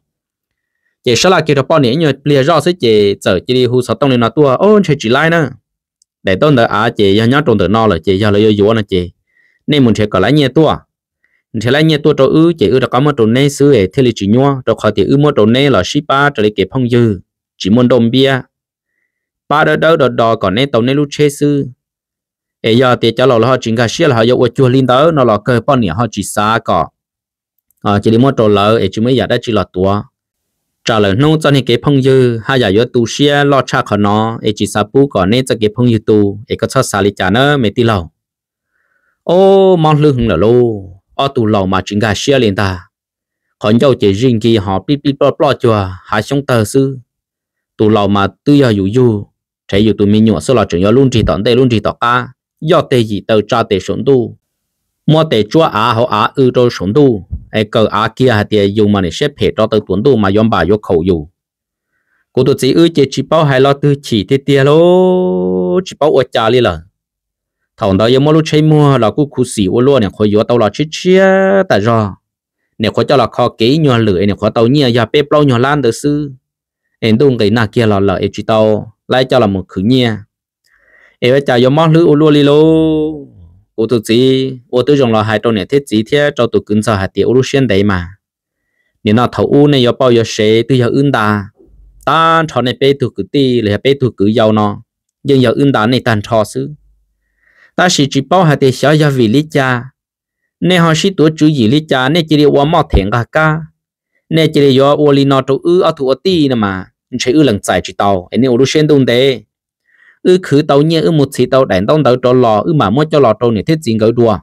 Ces sab laj kiag rau poj niam ib nyuag pliag zoj xwb ces txawm cia li hu xov tooj li no tuaj, ub, ntshe tsis laib na. Daim ntaub ntawv av ces yog nyob rau ntawm no lawm ces yog lawv yuav yuav no ces nej mus nrhiav kom laib nyiaj tuaj. Nrhiav laib nyiaj tuaj rau wb ces wb rov qab muab rau neb xwb es thiaj li tsis nyuab, rau qhov tias wb muab rau neb los sib pab raws li kev phooj ywg, tsis muaj nrauj npiab, pab dawb dawb do do kom neb tau neb lub tsheb xwb. Es yog tias cov laus lawv ho tsis nkag siab los ho yuav ua cuag li ntawd no los kawg poj niam ho tsis xav kom cia li muab rau lawv es tsis muaj ib yam dab tsi los tuav. Tsam lawm hnub txoj niag kev phooj ywg haj yam yuav tu siab loj tshaj qhov no es tsis xav pub kom neb txoj kev phooj ywg tu, es koj txhob xav li cas na me tij laug. Ob, mob hlwb heev lawm lauj, ob tug laus mas tsis nkag siab li ntag. Qhov ncauj ces zij nkig ho plij plij ploj ploj cuag hav xyoob tawg xwb. Tus laus mas twb yog yus yug, rhev yus tus me nyuam xwb los tseem yuav lub nrig tom ntej lub nrig tom qab, yoj tes yim taw tsa tes saum ntuj, muab tes tsuab av hauv av w rau saum ntuj es kawm av kiag hais tias yus mas nim siab phem rov taw tuam ntuj mas yuav npam yuav khaum yus. Kuv tus txiv wb ces tsis paub hais lo twg chim tiag tiag lauj, tsis paub ua cas li lawm. Thaum ntawd yuav muab lub tsheb muag los kuj khuv xim ua luaj, nim qhuav yuav tau los tshiab tshiab tas zog. Nim qhuav coj los kho kev ib nyuag lwm es nim qhuav tau nyiaj yog peb plaub nyuag lab ntawd xwb, es ntuj nqis nag kiag los lawm es tsis tau laib coj los mus khwv nyiaj. Es ua cas yuav mob hlwb ua luaj li lauj? Kuv tus txiv ua twb zoo los hais rau niam thiab txiv thiab rau tus kwv ntxawg hais tias ua lub siab ntev mas, nim no thaum ub nej yuav pauj yuav sev twb yog wb nta, tag nrho nej peb tug kwv tij los yog peb tug kwv yau no yeej yog wb nta nej tag nrho xwb. Tab sis tsis paub hais tias xyov yog vim li cas, nej ho sib tuav tswv yim li cas nej cia li ua moj them nqag kab, nej cia li yuav ua li no rau wb ob tug ua tij no mas ntshe wb lees txais tsis tau es nej ua lub siab ntuj ntev. Wb khwv tau nyiaj wb mus txhiv tau daim ntaub ntawv rov los wb mam muab coj los rau niam thiab txiv nkawd dua.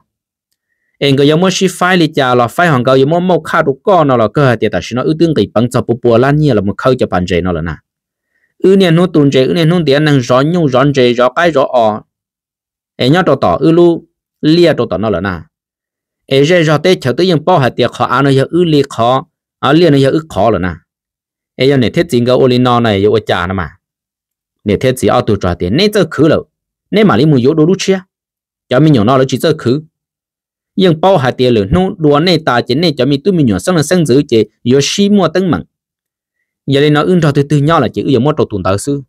Es nkawd yuav muab sib faib li cas los faib, ho nkawd yuav muab mauj khaj rau koj no los kawg hais tias tam sim no wb twb nqis peev txog pua pua lab nyiaj los mus khawb cov pas ntses no lawm na. Wb niaj hnub tu ntses, wb niaj hnub ntiav neeg zov nyuj zov ntses zov qaib zov os, es nyob rau tom wb lub liaj rau tom no lawm na. Es zej zog teb chaws twb yeej paub hais tias qhov av no yog wb li qhov, liaj no yog wb qhov lawm na. Es yog niam thiab txiv nkawd ua li no na yuav ua cas no mas? Niam thiab txiv ob tug tso hais tias neb txawj khwv lawm, neb mam li mus yuav dua lub tshiab. Cov me nyuam no lawv tsis txawj khwv. Yeej paub hais tias lwm hnub dua nej tas ces nej cov me tub me nyuam xeeb leej xeeb ntxwv ces yuav sib muaj teeb meem. Yog li no wb nrog twg twg nyob lawm ces wb yuav muab rau tus ntawd xwb.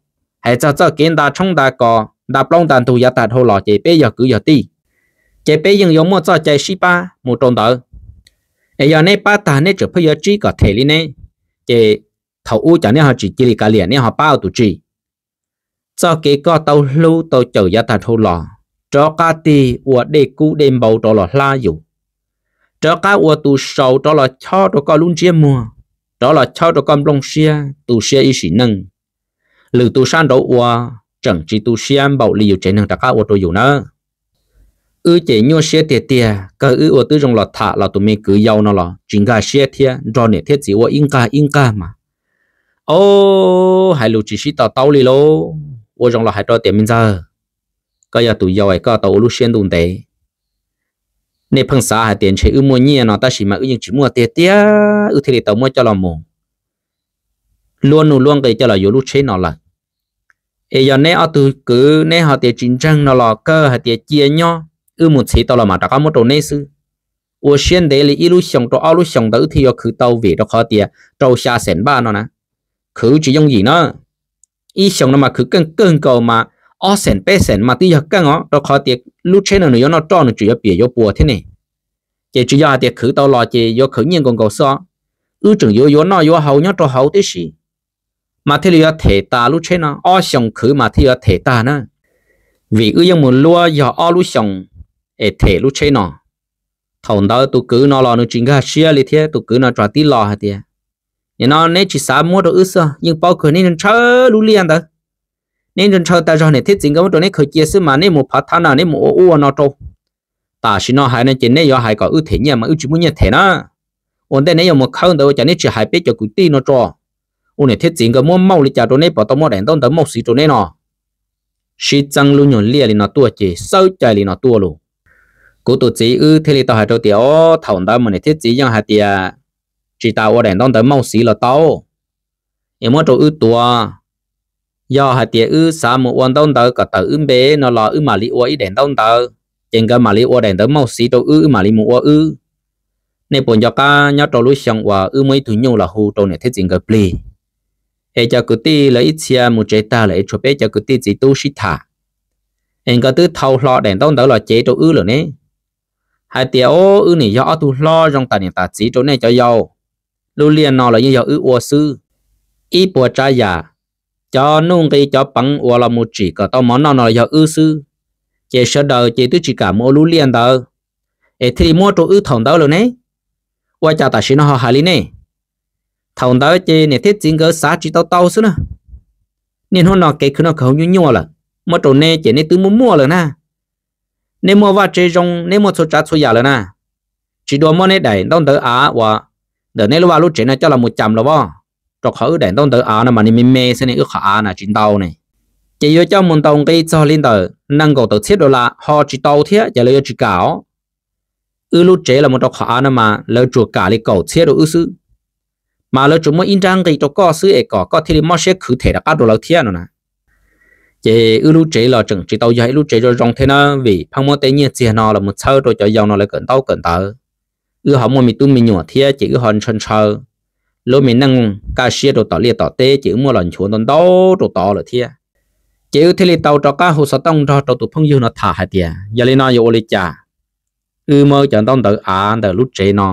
Hais txog txoj kev nta tshoob nta kos nta plaub nta ntug yav tag dhau los ces peb yog kwv yog tij, ces peb yeej yuav muaj txoj cai sib pab mus rau ntawd. Es yog neb pab tag neb tseem pheej yuav tsib kom them li neb, ces thaum ub cas neb ho tsis cia li kav liam neb ho pab ua tus tsi? Txoj kev koj tau hlub tau cawm yav tag dhau los, rov qab tig ua dej kub dej npau rov los hlab yus, rov qab ua tus sau rov los chob rau koj lub ntsiab muag, rov los chob rau koj nplooj siab tu siab ib sim neej. Lwm tus sab nraud ua tseem tsis tu siab npaum li yus tsev neeg rov qab ua rau yus nawb. Wb ces nyuaj siab tiag tiag, kawg wb ua twb zoo los tham los tus me kwv yau no los tsis nkag siab thiab, nrog niam thiab txiv ua ib nqag ib nqag mas, o, hais lus tsis sib to taub li lauj. Ua zoo los hais rau tias me ntxawg, koj yog tus yau es koj tau ua lub siab ntuj ntev. Nej pheej xav hais tias ntshe wb muaj nyiaj no tab sis mas wb yeej tsis muaj tiag tiag, wb thiaj li tau muab coj los mus luab nuj luab nqi coj los yuav lub tsheb no lawm. Es yog neb ob tug kwv neb ho tias tsis ntseeg no los kawg hais tias cia nyob, wb mus txhiv tau los mam rov qab muab rau neb xwb. Ua siab ntev li ib lub xyoos rau ob lub xyoos ntawd wb thiaj yuav khwv tau vim rau qhov tias rau xya xees npaj no na, khwv tsis yooj yim na. Ib xyoos no mas khwv keej kawg nkaus mas ob xees peb xees mas twb yog keej os, rau qhov tias lub tsheb no nws yuav noj roj nws tseem yuav piam yuav puas thiab ne. Ces tsis yog hais tias khwv tau los ces yuav khwv nyiaj nkaus nkaus xwb os. Wb tseem yuav yuav noj yuav haus nyob rau hauv tib si, mas thiaj li yuav them tas lub tsheb no, ob xyoos khwv mas thiaj yuav them tag na. Vim wb yeej mus luab yog ob lub xyoos es them lub tsheb no. Thaum ntawd tus kwv no los nws tsis nkag siab li thiab, tus kwv no tsuas tib los hais tias, nim no neb tsis xav muab rau wb xwb, yeej paub kawg neb ntshaw lub liaj ntawd. Neb ntshaw tag zog, niam thiab txiv nkawd muab rau neb khaws cia xwb mas neb mus phav thab na, neb mus ua ub ua no rau. Tam sim no hais no ces neb yuav hais kom wb them nyiaj mas wb tsis muaj nyiaj them na. Ua ntej neb yuav mus khawb ntawd ua cas neb tsis hais peb cov kwv tij no tso? Ua niam thiab txiv nkawd muab mauj li cas rau neb puas tau muab daim ntaub ntawv mauj xiv rau neb no? Sib txeeb lub nyuag liaj li no tuaj ces xawb cai li no tuaj los. Kuv tus txiv wb thiaj li tau hais rau tias, o, thaum ntawd mas niam thiab txiv yeej hais tias tsis tas ua daim ntaub ntawv mauj xiv los tau, es muab rau wb tuav. Yog hais tias wb xav mus ua ntaub ntawv kom tawm wb npe no los wb mam li ua ib daim ntaub ntawv, ces nkawd mam li ua daim ntawv mauj xiv rau wb, wb mam li mus ua wb. Nej puas nco qab nyob rau lub xyoo uas wb muab ib tug nyuj los hu rau niam thiab txiv nkawd plig, es cov kwv tij lawv ib txhia mus tsev tag lawm es tshuav peb cov kwv tij txiv tub sib tham, es nkawd twb thau hlo daim ntaub ntawv los cev rau wb lawm ne, hais tias, o, wb nim yog ob tug hlob zoo tas niam tas txiv rau nej cov yau. Lub liaj no los yeej yog wb ua xwb. Ib puas tsav yam, cov nuj nqi cov peev uas los mus tsim kom tau mov noj no los yog wb xwb. Ces sawv daws ces twb tsis kam mus ua lub liaj ntawd, es thiaj li muab rau wb thaum ntawd lawm ne. Ua cas tam sim no ho hais li nej? Thaum ntawd ces niam thiab txiv nkawd xav tsis tau tau xwb na. Niaj hnub no kev khwv noj khwv haus nyuaj nyuaj lawm, muab rau neb ces neb twb muaj muaj lawm na. Neb muaj vaj tse zoo, neb muaj txhua tsav txhua yam lawm na. Tsis dua muab neb daim ntaub ntawv av uas ntawm neb lub vaj lub tsev no coj los mus cam los as, rau qhov wb daim ntaub ntawv av no mas nws me me xwb ne, wb qhov av na tsis ntau ne. Ces yuav coj mus ntaus nqi txog li ntawm nees nkaum tawm txhiab dollar ho tsis tau thiab ces lawv yuav tsis kam os. Wb lub tsev los mus rau qhov av no mas lawv tsuas kam li kaum txhiab rau wb xwb, mas lawv tsuas muab ib nrab nqi rau koj xwb es kom koj thiaj li mob siab khwv them rov qab rau lawv thiab no na. Ces wb lub tsev los tseem tsis tau yog ib lub tsev zoo zoo thiab na, vim pheej muab tej nyiaj txiag no los mus txhawb rau cov yau no lawv kawm ntaub kawm ntawv. Wb ho muaj me tub me nyuam thiab ces wb ho ntshaw ntshaw lub me neej kaj siab rau tom liaj tom teb ces wb muaj los nchuav ntau ntau rau tod lawm thiab. Ces wb thiaj li tau rov qab hu xov tooj nrog rau tus phooj ywg no tham hais tias, yog li no yuav ua li cas? Wb muab wb cov ntaub ntawv av ntawm lub tsev no,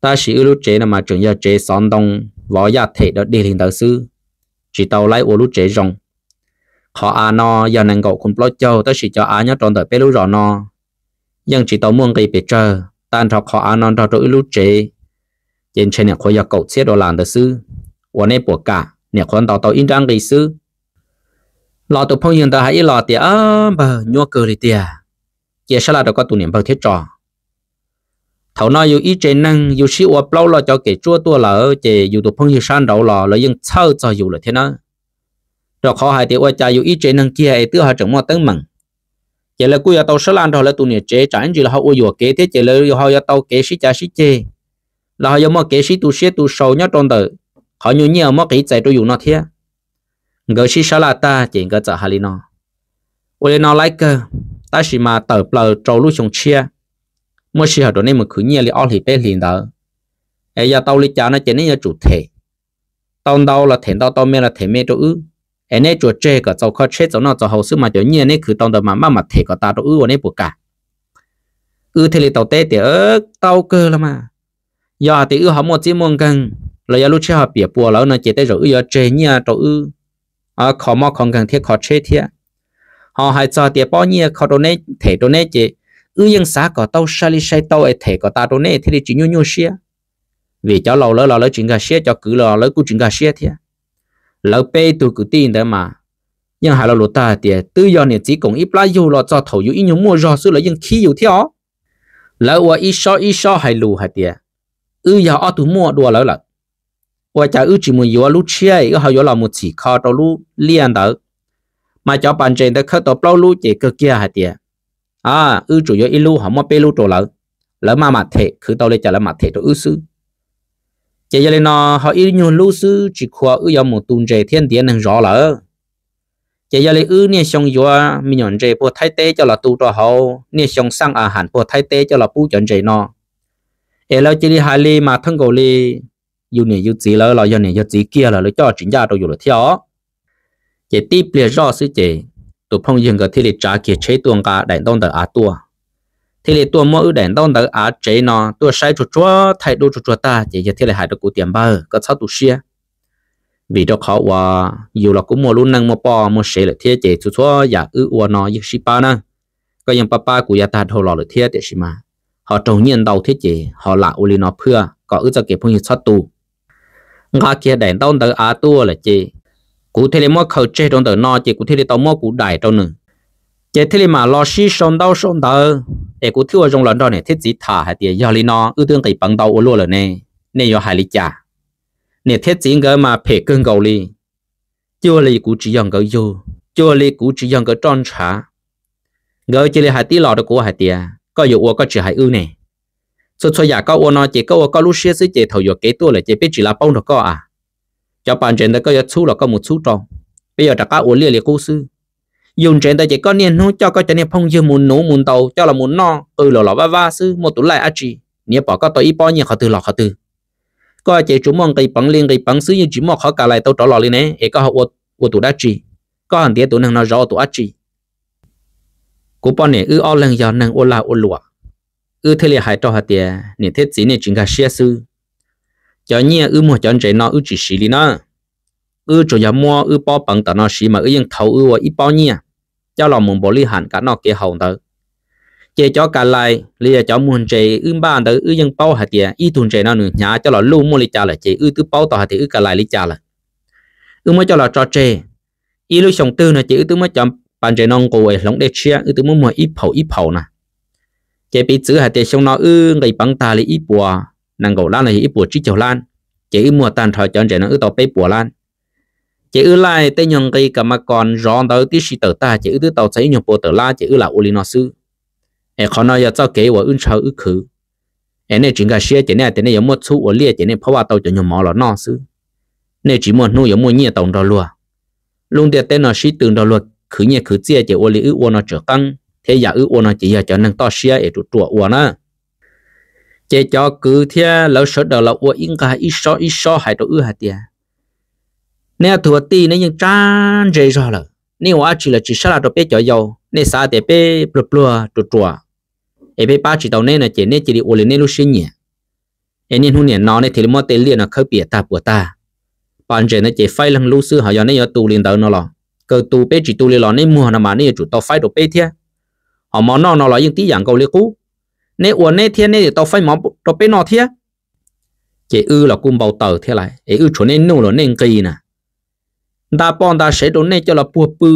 tab sis wb lub tsev no mas tseem yog tsev xov ntoo, vov yaj them dog dig li ntawd xwb, tsis tau laib ua lub tsev zoo. Qhov av no yog nees nkaum khoom plaub caug, tab sis cov av nyob rau ntawm peb lub zos no yeej tsis tau muaj nqi pes tsawg, tag nrho qhov av no nrog rau wb lub tsev ces ntshe niam qhuav yog kaum txhiab dollar ntawd xwb. Ua neb puas kam? Niam qhuav ntaus tau ib nrab nqi xwb. Los tus phooj ywg ntawd hais ib los tias, npawg, nyuaj kawg li tiag, cia sab laj rau koj tus niam npawg thiab tso. Thaum no yus ib tsev neeg yus sib ua plaub lo cov kem tsuab tuaj lawm ces yus tus phooj ywg sab nraud los lawv yeej txhawj txog yus lawm thiab nawb. Rau qhov hais tias ua cas yus ib tsev neeg kiag es twb ho tseem muaj teeb meem, ces lawv kuj yuav tau sab laj nrog lawv tus niam tsev tsam ib ntsis lawv ho ua yuam kev thiab ces lawv ho yuav tau kev sib cav sib ceg, los ho yuav muaj kev sib tu siab tu sau nyob rau ntawm qhov nyuag nyiaj muab qiv txais rau yus no thiab. Nkawd sib sab laj tag ces nkawd txawm hais li no, ua li no laib kawg, tab sis mas tawm plaws rau lub xyoo tshiab, muab sij hawm rau neb mus khwv nyiaj li ob hlis peb hlis ntawd, es yog tau li cas no ces neb yuav tsum them. Tau ntau los them ntau, tau me los them me rau wb, es neb tsuas tseg kom txaus kho tsheb txaus noj txaus haus xwb mas cov nyiaj neb khwv tau ntawd mas maj mam them kom tas rau wb, ua neb puas kam? Wb thiaj li tau teb tias, tau kawg los mas, yog hais tias wb ho muaj txij muaj nkeeg los yog lub tsheb ho piam puas lawm no ces tej zaum wb yuav tseg nyiaj rau wb kho mob kho nkeeg thiab kho tsheb thiab. Ho hais txog tias pob nyiaj kho rau neb them rau neb ces wb yeej xav kom tau sai li sai tau es them kom tas rau neb thiaj li tsis nyuaj nyuaj siab. Vim cov laus lawv los lawv tsis nkag siab, cov kwv los lawv kuj tsis nkag siab thiab. Lawv peb tug kwv tij ntawd mas yeej hais lo lus tag hais tias twb yog niam txiv koom ib plab yug los txog thaum yus ib nyuag muaj zog xwb lawv yeej khib yus thiab os. Lawv ua ib sob ib sob hais lus hais tias wb yog ob tug muaj dua lawv lawm, ua cas wb tsis mus yuav lub tshiab wb ho yuav los mus txhim kho rau lub liaj ntawd, mas cov pas ntses ntawd khawb tau plaub lub ces kawg kiag hais tias, a, wb tsuas yuav ib lub ho muab peb lub rau lawv, lawv maj mam them, khwv tau li cas lawv mam them rau wb xwb. Ces yog li no, ho ib nyuag lub xwb tsis khuav wb yuav mus tu ntses thiab ntiav neeg zov lawm. Ces yog li wb niaj xyoo yuav me nyuam ntses puag Thaib teb coj los tu rau hauv, niaj xyoo xaj a has puag Thaib teb coj los pub cov ntses no. Es lawv cia li hais li mas thawj nkaus li yus niam yus txiv lawv los yog niam yog txiv kiag los lawv coj tsis ncaj rau yus lawm thiab os. Ces tib pliag zoj xwb ces tus phooj ywg nkawd thiaj li tsav kiag tsheb tuaj nqa daim ntaub ntawv av tuaj, thiaj li tuaj muab wb daim ntaub ntawv av tsev no tuaj saib tsuag tsuag, thaij duab tsuag tsuag tag ces yawg thiaj li hais rau kuv tias, npawg, koj txhob tu siab, vim rau qhov uas yus los kuj muaj lub neej muaj poj muaj sev lawm thiab ces txhua txhua yam wb ua no yeej sib pab na. Koj yeej pab pab kuv yav tag dhau los lawm thiab, tiam sis mas ho raug nyiaj ntau thiab ces ho lam ua li no phwaj kom wb txoj kev phooj ywg txhob tu. Nqa kiag daim ntaub ntawv av tuaj lawm ces kuv thiaj li muab khaws tseg rau ntawm no ces kuv thiaj li tau muab kuv daim rau nws. Ces thiaj li mam los sib sau ntaub sau ntawv, es kuv thiaj ua zoo los nrog niam thiab txiv tham hais tias yog li no wb twb nqis peev ntau ua luaj lawm ne, nej yuav hais li cas? Niam thiab txiv nkawd mas phem kawg nkaus li, cuag li kuv tsis yog nkawd yug, cuag li kuv tsis yog nkawd roj ntshav. Nkawd cia li hais tib los rau kuv hais tias koj yuav ua koj tsis hais wb ne. Txhua txhua yam koj ua no ces koj ua koj lub siab xwb ces thaum yuam kev tuaj lawm ces peb tsis lav paub nrog koj a. Cov pas ntses ntawd koj yuav txhub los koj mus txhub rau, peb yuav rov qab ua liaj li qub xwb. Yug ntses ntawd ces koj niaj hnub coj koj cov niag phooj ywg mus nuv mus ntaus coj los mus noj qw los los vaj vab xwb, muaj tus laij dab tsi? Niam pom koj tau ib pob nyiaj qhov twg los qhov twg? Koj ces tsuas muaj nqis peev li nqis peev xwb, yeej tsis muaj qhov ka lais tau rov los li ne, es koj ho ua tus dab tsi? Koj ho ntiav tus neeg no zov ua tus dab tsi? Kuv poj niam wb ob leeg yog neeg ua lag ua luam, wb thiaj li hais rau hais tias niam thiab txiv nej tsis nkag siab xwb. Cov nyiaj wb muag cov ntses no wb tsis siv li na. Wb tsuas yog muab wb pob peev tom no siv mas wb yeej thauv wb ua ib pob nyiaj coj los mus npaum li ham kam noj kev haus ntawd. Ces cov ka lais los yog cov muag ntses wb npaj ntawd wb yeej paub hais tias ib tug ntses no nws hnyav coj los luj muaj li cas lawm ces wb twb paub tau hais tias wb ka lais li cas lawm. Wb muab coj los tso tseg, ib lub xyoo twg no ces wb twb muab cov pas ntses no nqus es hloov dej tshiab, wb twb muab muag ib phaum ib phaum na. Ces piv txwv hais tias xyoo no wb nqis peev tag li ib puas nees nkaum lab los yog ib puas tsib caug lab, ces wb muag tag nrho cov ntses no wb tau peb puas lab. Ces wb laij tej nyuag nqi kam mas kos zov ntawd tib si tawm tag ces wb twb tau txog ib nyuag pua tawm lab ces wb lam ua li no xwb. Es qhov no yog txoj kev uas wb ntshaw wb khwv. Es nej tsis nkag siab ces nej hais tias nej yuav muab txhub ua liaj ces nej phob vaj tau cov nyuag mov los noj xwb. Nej tsis muaj hnub yuav muaj nyiaj tau nrog luag. Lub ntiaj teb no sib tw nrog luag khwv nyiaj khwv txiaj ces ua li wb ua no tseem qeeb thiab yam wb ua no ces yog cov neeg toj siab es ruam ruam ua na. Ces cov kwv thiab lawv sawv daws los ua ib nqag ib sob ib sob hais rau wb hais tias, neb ob tug tij neb yeej tsab ntse zog lawm, nej ua dab tsi los tsis sab laj rau peb cov yau, nej xav tias peb pluag pluag ruam ruam es peb pab tsis tau neb no ces neb cia li ua li neb lub siab nyiam. Es niaj hnub nim no nej thiaj li muab tej liaj no khawb piam tag puas tag. Pas ntses no ces faib leeg lub xwb, ho yog neb yuav tu li ntawd no los kawg tu, peb tsis tu li los neb muag no mas neb yuav tsum tau faib rau peb thiab. Ho mov noj no los yeej tib yam nkaus li qub, neb ua neb thiab neb yuav tau faib mov rau peb noj thiab. Ces wb los kuj npau taws thiab lawm es wb tshuav neb nuj los nej nqis na. Nta poj nta sev rau nej coj los puag pw,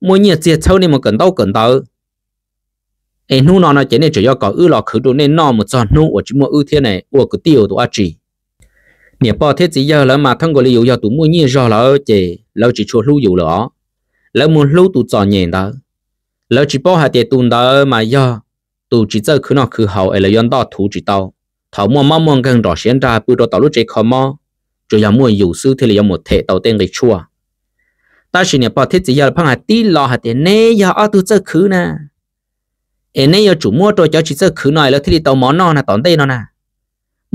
muaj nyiaj txiag txhawb nej mus kawm ntaub kawm ntawv. Es hnub no no ces nej tseem yuav kom wb los khwv rau nej noj mus txog hnub uas tsis muaj wb thiab ne, ua kwv tij ua tus dab tsi? Niam pog thiab txiv yawg lawv mas thawj nkaus li yus yog tus muaj nyiaj zog lawm ces lawv tsis tshua hlub yus lawm os. Lawv mus hlub tus txom nyem ntawd. Lawv tsis paub hais tias tus ntawd mas yog tus tsis txawj khwv noj khwv haus es lawv yuav ntoj thuv tsis tau. Thaum muaj mob muaj nkeeg nrom siav nrag pw rau tom lub tsev kho mob, tsuas yog muaj yus xwb thiaj li yuav mus them tau tej nqi tshuaj. Tab sis niam pog thiab txiv yawg pheej hais tib los hais tias neb yog ob tug txawj khwv na, es neb yuav tsum muab rau cov tsis txawj khwv no es lawv thiaj li tau mov noj na tom ntej no na.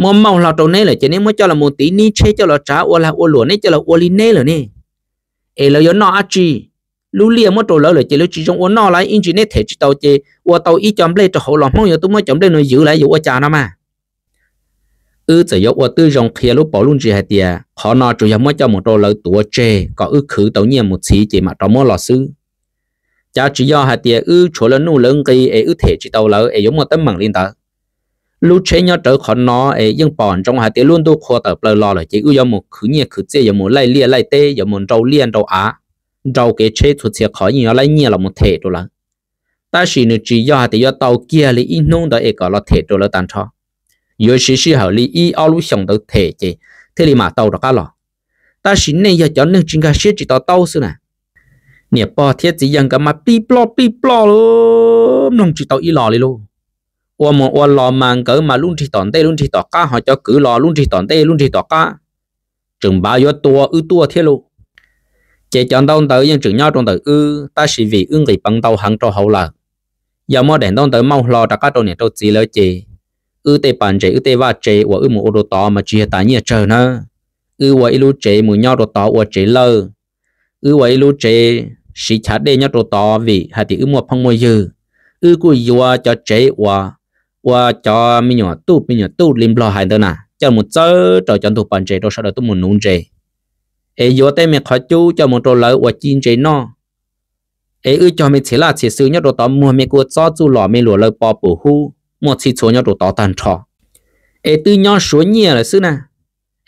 Muab mauj hlo rau neb lawm ces neb muab coj los mus tiv nib tsheb coj los tsav ua lag ua luam, neb coj los ua li neb lawm ne. Es lawv yuav noj dab tsi? Lub liaj muab rau lawv lawm ces lawv tsis zoo ua noj lawm, ib ntsis neb them tsis tau ces ua tau ib co nplej rau hauv los Hmoob yuav tuaj muab cov nplej no ywv lawm yuav ua cas no mas. Wb txawm yuav ua twb zoo qhia lub paus lub ntsis hais tias qhov no tsuas yog muab coj mus rau lawv tuav tseg kom wb khwv tau nyiaj mus txhiv ces mam rov muab los xwb. Cav tsis yog hais tias wb tshuav lawv nuj lawv nqi es wb them tsis tau lawv es yuav muaj teeb meem li ntawd. Lub tsheb nyob rawv qhov no es yeej pom ntsoov hais tias lub ntuj qhua tawm plaws los lawm ces wb yuav mus khwv nyiaj khwv txiaj, yuav mus laij liaj laij teb, yuav mus nrau liaj nrau av, nrau kev tsheb txhua txhia qhov yeej yuav laib nyiaj los mus them rau lawv. Tab sis nws tsis yog hais tias yuav tau kiag li ib hnub ntawd es kom los them rau lawv tag nrho. Yuav siv sij hawm li ib ob lub xyoos ntawd them ces thiaj li mam tau rov qab los. Tab sis nej yog cov neeg tsis nkag siab tsis to taub xwb na. Niam pog thiab txiv yawg nkawd mas pij ploj pij ploj, mloog tsis tau ib los li lauj. Ua mus ua los mas nkawd mas lub nrig tom ntej lub nrig tom qab, ho cov kwv los lub nrig tom ntej lub nrig tom qab, tseem npav yuav tua wb tuaj thiab lauj. Ces cov ntaub ntawv yeej tseem nyob rau ntawm wb, tab sis vim wb nqis peev ntau heev rau hauv lawm, yog muab daim ntaub ntawv mauj hlo rov qab rau niam rau txiv lawv ces wb tej pas ntses wb tej vaj tse uas wb mus ua rau tod mas tsis yog tas nyiaj tsawg na. Wb ua ib lub tsev mus nyob rau tod ua tsev lawj, wb ua ib lub tsev siv chav dej nyob rau tod vim hais tias wb muaj phooj muaj ywg. Wb kuj yuav cov tsev uas ua cov me nyuam tuj me nyuam tuj li Nplog hais ntawd na coj mus txawb rau cov ntug pas ntses rau sawv daws tuaj mus nuv ntses, es yuav tej me qhov cub coj mus rau lawv ua ci ntses noj. Es wb cog me txhia laj txhia xwm nyob rau tod muag me kua txob txuj lom me luam lawv pov pum hub, muaj txhij txhua nyob rau tod tag nrho. Es twb nyob suav nyiaj lawm xwb na,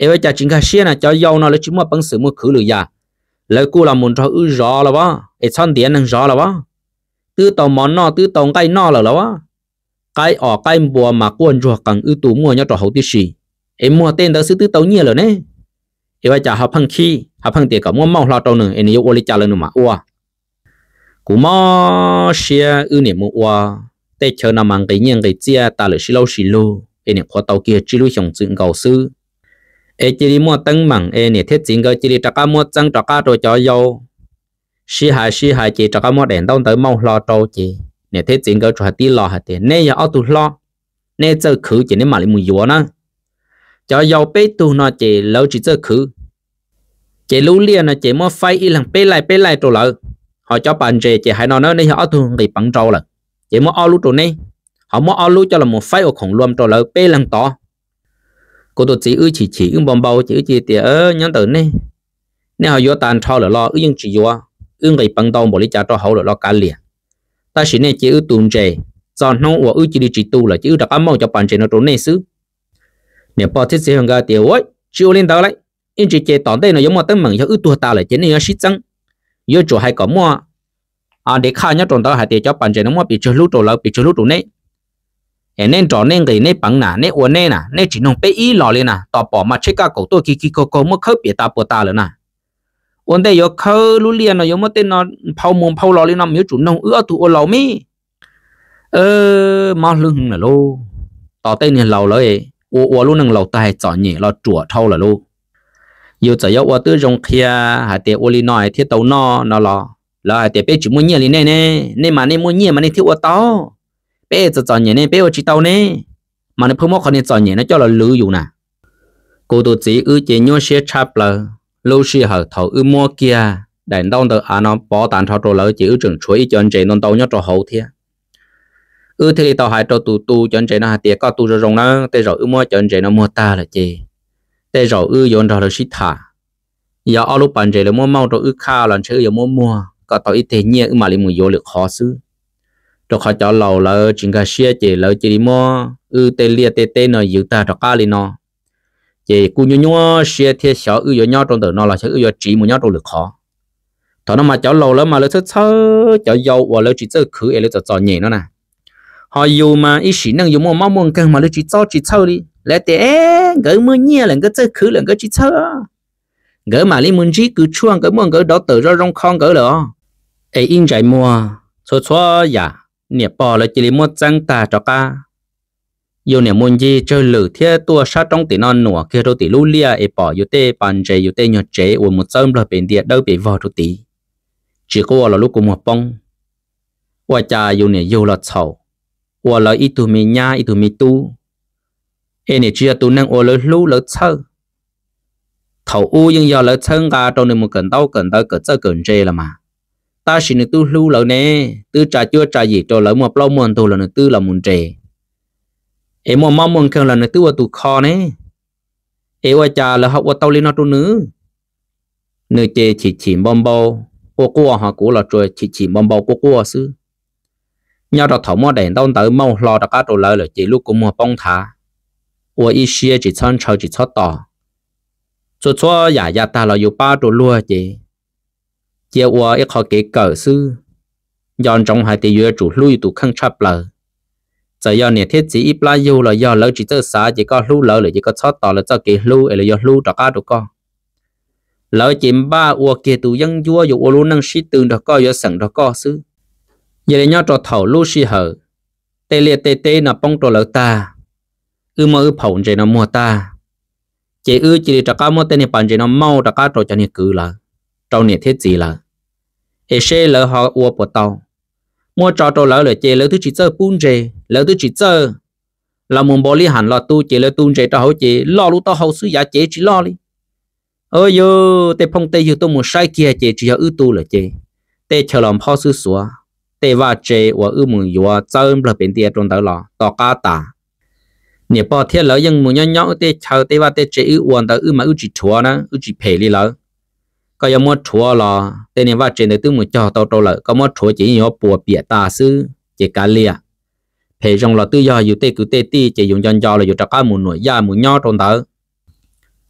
es ua cas tsis nkag siab na? Cov yau no lawv tsis muaj peev xwm mus khwv lwm yam, lawv kuj los mus nrog wb zov los as, es txhob ntiav neeg zov los as. Twb tau mov noj twb tau nqaij noj lawm los as. Qaib os qaib npua mas quaj ntsuag qees wb tu muaj nyob rau hauv tib si, es muag tej ntawd xwb twb tau nyiaj lawm ne. Es ua cas ho pheej khib, ho pheej tias kom muab mauj hlo rau nws es nws yuav ua li cas los nws mam ua. Kuv mob siab, wb niam mus ua teb chaws no mas nqis nyiaj nqis txiaj tas lawm sib laub sib lug es niam qhuav tau kiag tsib lub xyoos txwm nkaus xwb. Es cia li muaj teeb meem es niam thiab txiv nkawd cia li rov qab muab txeeb rov qab rau cov yau. Sib hais sib hais ces rov qab muab daim ntaub ntawv mauj hlo rau ces niam thiab txiv nkawd tsuas hais tib lo hais tias neb yog ob tug hlob, neb txawj khwv ces neb mam li mus yuav na. Cov yau peb tug no ces lawv tsis txawj khwv, ces lub liaj no ces muab faib ib leeg peb laij peb laij rau lawv. Ho cov pas ntses ces hais no na, neb yog ob tug nqis peev nrau lawm, ces muab ob lub rau neb, ho muab ob lub coj los faib ua khoom luam rau lawv peb leeg tod. Kuv tus txiv wb chim chim wb npau npau ces wb cia tias nyob ntawm nej, nej ho yuav tag nrho lawm los wb yeej tsis yuav, wb nqis peev ntau npaum li cas rau hauv lawm los kav liam. Tab sis nej cia wb tu ntses, txog hnub uas wb cia li tsis tu lawm ces wb rov qab mauj cov pas ntses no rau nej xwb. Niam pog thiab txiv nkawd tias ua tsis ua li ntawd lawm, ib ntsis ces tom ntej no yuav muaj teeb meem yog wb tuag tas lawm ces nej yuav sib txeeb. Yuav tsum hais kom muaj dev khaj nyob rau ntawd hais tias cov pas ntses no muab pes tsawg lub rau lawv pes tsawg lub rau neb. Es neb nrog neb nqis neb peev na, neb ua neb na, neb tsis noog peb ib los li na, tos pom mas tsheb kaj kaum tuaj kig kig kaug kaug muab khawb piam tas puas tas lawm na. Ua ntej yuav khawb lub liaj no yuav muab tej no nphau mus nphau los li no mas yuav tsum noog wb ob tug ua laus me. Mob hlwb heev lawm lauj. Tos tej niag laus lawv ua ua lub neej laus tag txom nyem los ruam dhau lawm lauj. Yus txawm yuav ua twb zoo qhia hais tias ua li no thiaj tau noj no los lawv hais tias peb tsis muaj nyiaj li nej ne, nej mas nej muaj nyiaj mas nej thiaj ua tau, peb txom txom nyem ne peb ua tsis tau ne. Mas nws pheej muab qhov niag txom nyem no coj los lwv yus na. Kuv tus txiv wb ces nyuaj siab tshaj plaws. Lub sij hawm thaum wb muab kiag daim ntaub ntawv av no pov tas nrho rau lawv ces wb tseem tshuav ib co ntses ntau ntau nyob rau hauv thiab. Wb thiaj li tau hais rau tus tu cov ntses no hais tias koj tu zoo zoo nawb, tej zaum wb muab cov ntses no muag tag lawm ces tej zaum wb yuav nrog lawv sib tham. Yog ob lub pas ntses lawv muab mauj rau wb khaj los ntshe wb yuav muab muag kom tau ib teg nyiaj wb mam li mus yuav lwm qhov xwb. Rau qhov cov laus lawv tsis nkag siab ces lawv cia li muab wb tej liaj tej teb no ywg tag rov qab li no. Ces kuj nyuaj nyuaj siab thiab xyov wb yuav nyob rau ntawm no los xyov wb yuav tsiv mus nyob rau lwm qhov. Thaum no mas cov laus lawv mas lawv txhawj txhawj cov yau uas lawv tsis txawj khwv es lawv txom txom nyem no na. Ho yus mas ib sim neej yus muaj mob muaj nkeeg mas lawv tsis txob tsis txhawj li. Lawv tias nkawd muaj nyiaj lawm nkawd txawj khwv lawm nkawd tsis txhawj. Nkawd mam li mus ntsib kws tshuaj, nkawd muaj nkawd dov tawm zoo zoo kho nkawd lawm os. Es ib ntsais muag txhua txhua yam niam pog lawv cia li muab txeeb tag rov qab. Yus niam mus ncig tsawg lwm thiab tuaj sab roob tim no nuam kiag rau tim lub liaj es pom yus tej pas ntses yus tej nyuag tsev uas mus txawb nplawg pes ntia dawb pes vog rau tid, tsis quaj los lub kua muag poob. Ua cas yus niam yug los txhaum, ua lawv ib tug me nyab ib tug me tub, es niam tsis yog tus neeg uas lawv hlub lawv txhawj. Thaum ub yeej yog lawv txhawb nqa rau nws mus kawm ntaub kawm ntawv kawm txawj kawm ntse los mas, tab sis nws twb hlub lawv ne, twb tsa cuab tsa yim rau lawv muaj plaub muaj ntug los nws twb los mus nres. Es muaj mob muaj nkeeg los nws twb ua tus kho ne, es ua cas lawv ho ua tau li no rau nws? Nws ces chim chim npau npau quaj quaj, ho kuv los tsuas chim chim npau npau quaj quaj xwb. Nyob rau thaum muab daim ntaub ntawv mauj hlo rov qab rau lawv lawm ces lub kua muag poob nthav, ua ib siab tsis txhob ntshaw tsis txhob tos. Txhua txhua yam ya tag los yus pab rau luag ces cia ua ib qho kev kawm xwb. Nco ntsoov hais tias yus yuav tsum hlub yus tus kheej tshaj plaws. Txawm yog niam thiab txiv ib plab yug los yog lawv tsis txawj xav ces koj hlub lawv lawm ces koj txhob tos lawv txoj kev hlub es lawv yuav hlub rov qab rau koj. Lawv ces npaj ua kiag tus yeeb ncuab yuav ua lub neej sib tw nrog koj yuav xeem nrog koj xwb. Yog li nyob rau thaum lub sij hawm tej liaj tej teb no poob rau lawv tag, wb muab wb phaum ntses no muag tag, ces wb cia li rov qab muab tej niag pas ntses no mauj rov qab rau cov niag kwv lawv, rau niam thiab txiv lawv, es seb lawv ho ua puas tau. Muab tso rau lawv lawm ces lawv twb tsis txawj pub ntses, lawv twb tsis txawj los mus npaum li ham los tu ces lawv tu ntses rau hauv ces loj lub taub hau xwb yav cev tsis loj li. Yog tej phooj tej ywg tuaj mus saib kiag ces tsis yog wb tu lawm ces tej chaw los nphob xwb xuav, tej vaj tse uas wb mus yuav txawb nplawg pes ntia rau ntawd los tom qab tas. Niam pog thiab lawv yeej mus nyob nyob wb tej chaw, tej vaj tej tse wb ua ntawd wb mas wb tsis rhuav na, wb tsis phem li lawv. Koj yuav muab rhuav los tej niag vaj tse ntawd twb mus cog tau rau lawm, koj muab rhuav ces yeej yuav puas piam tas xwb ces kav liam. phem zoo los twb yog yus tej kwv tej tij ces yus nco nco los yus rov qab mus nuam yaj mus nyob rau ntawd.